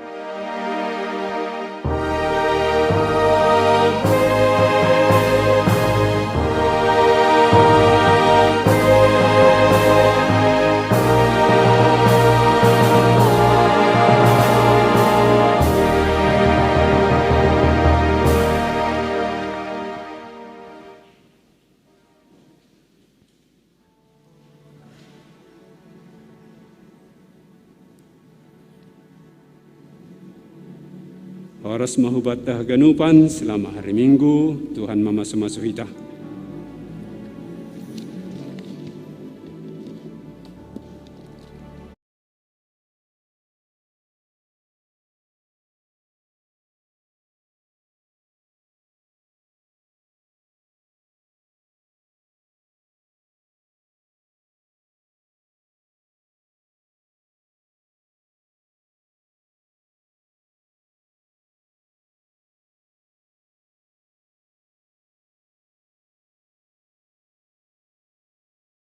Horas ma hubanta haganupan, selamat hari Minggu, Tuhan mamasu-masu hita.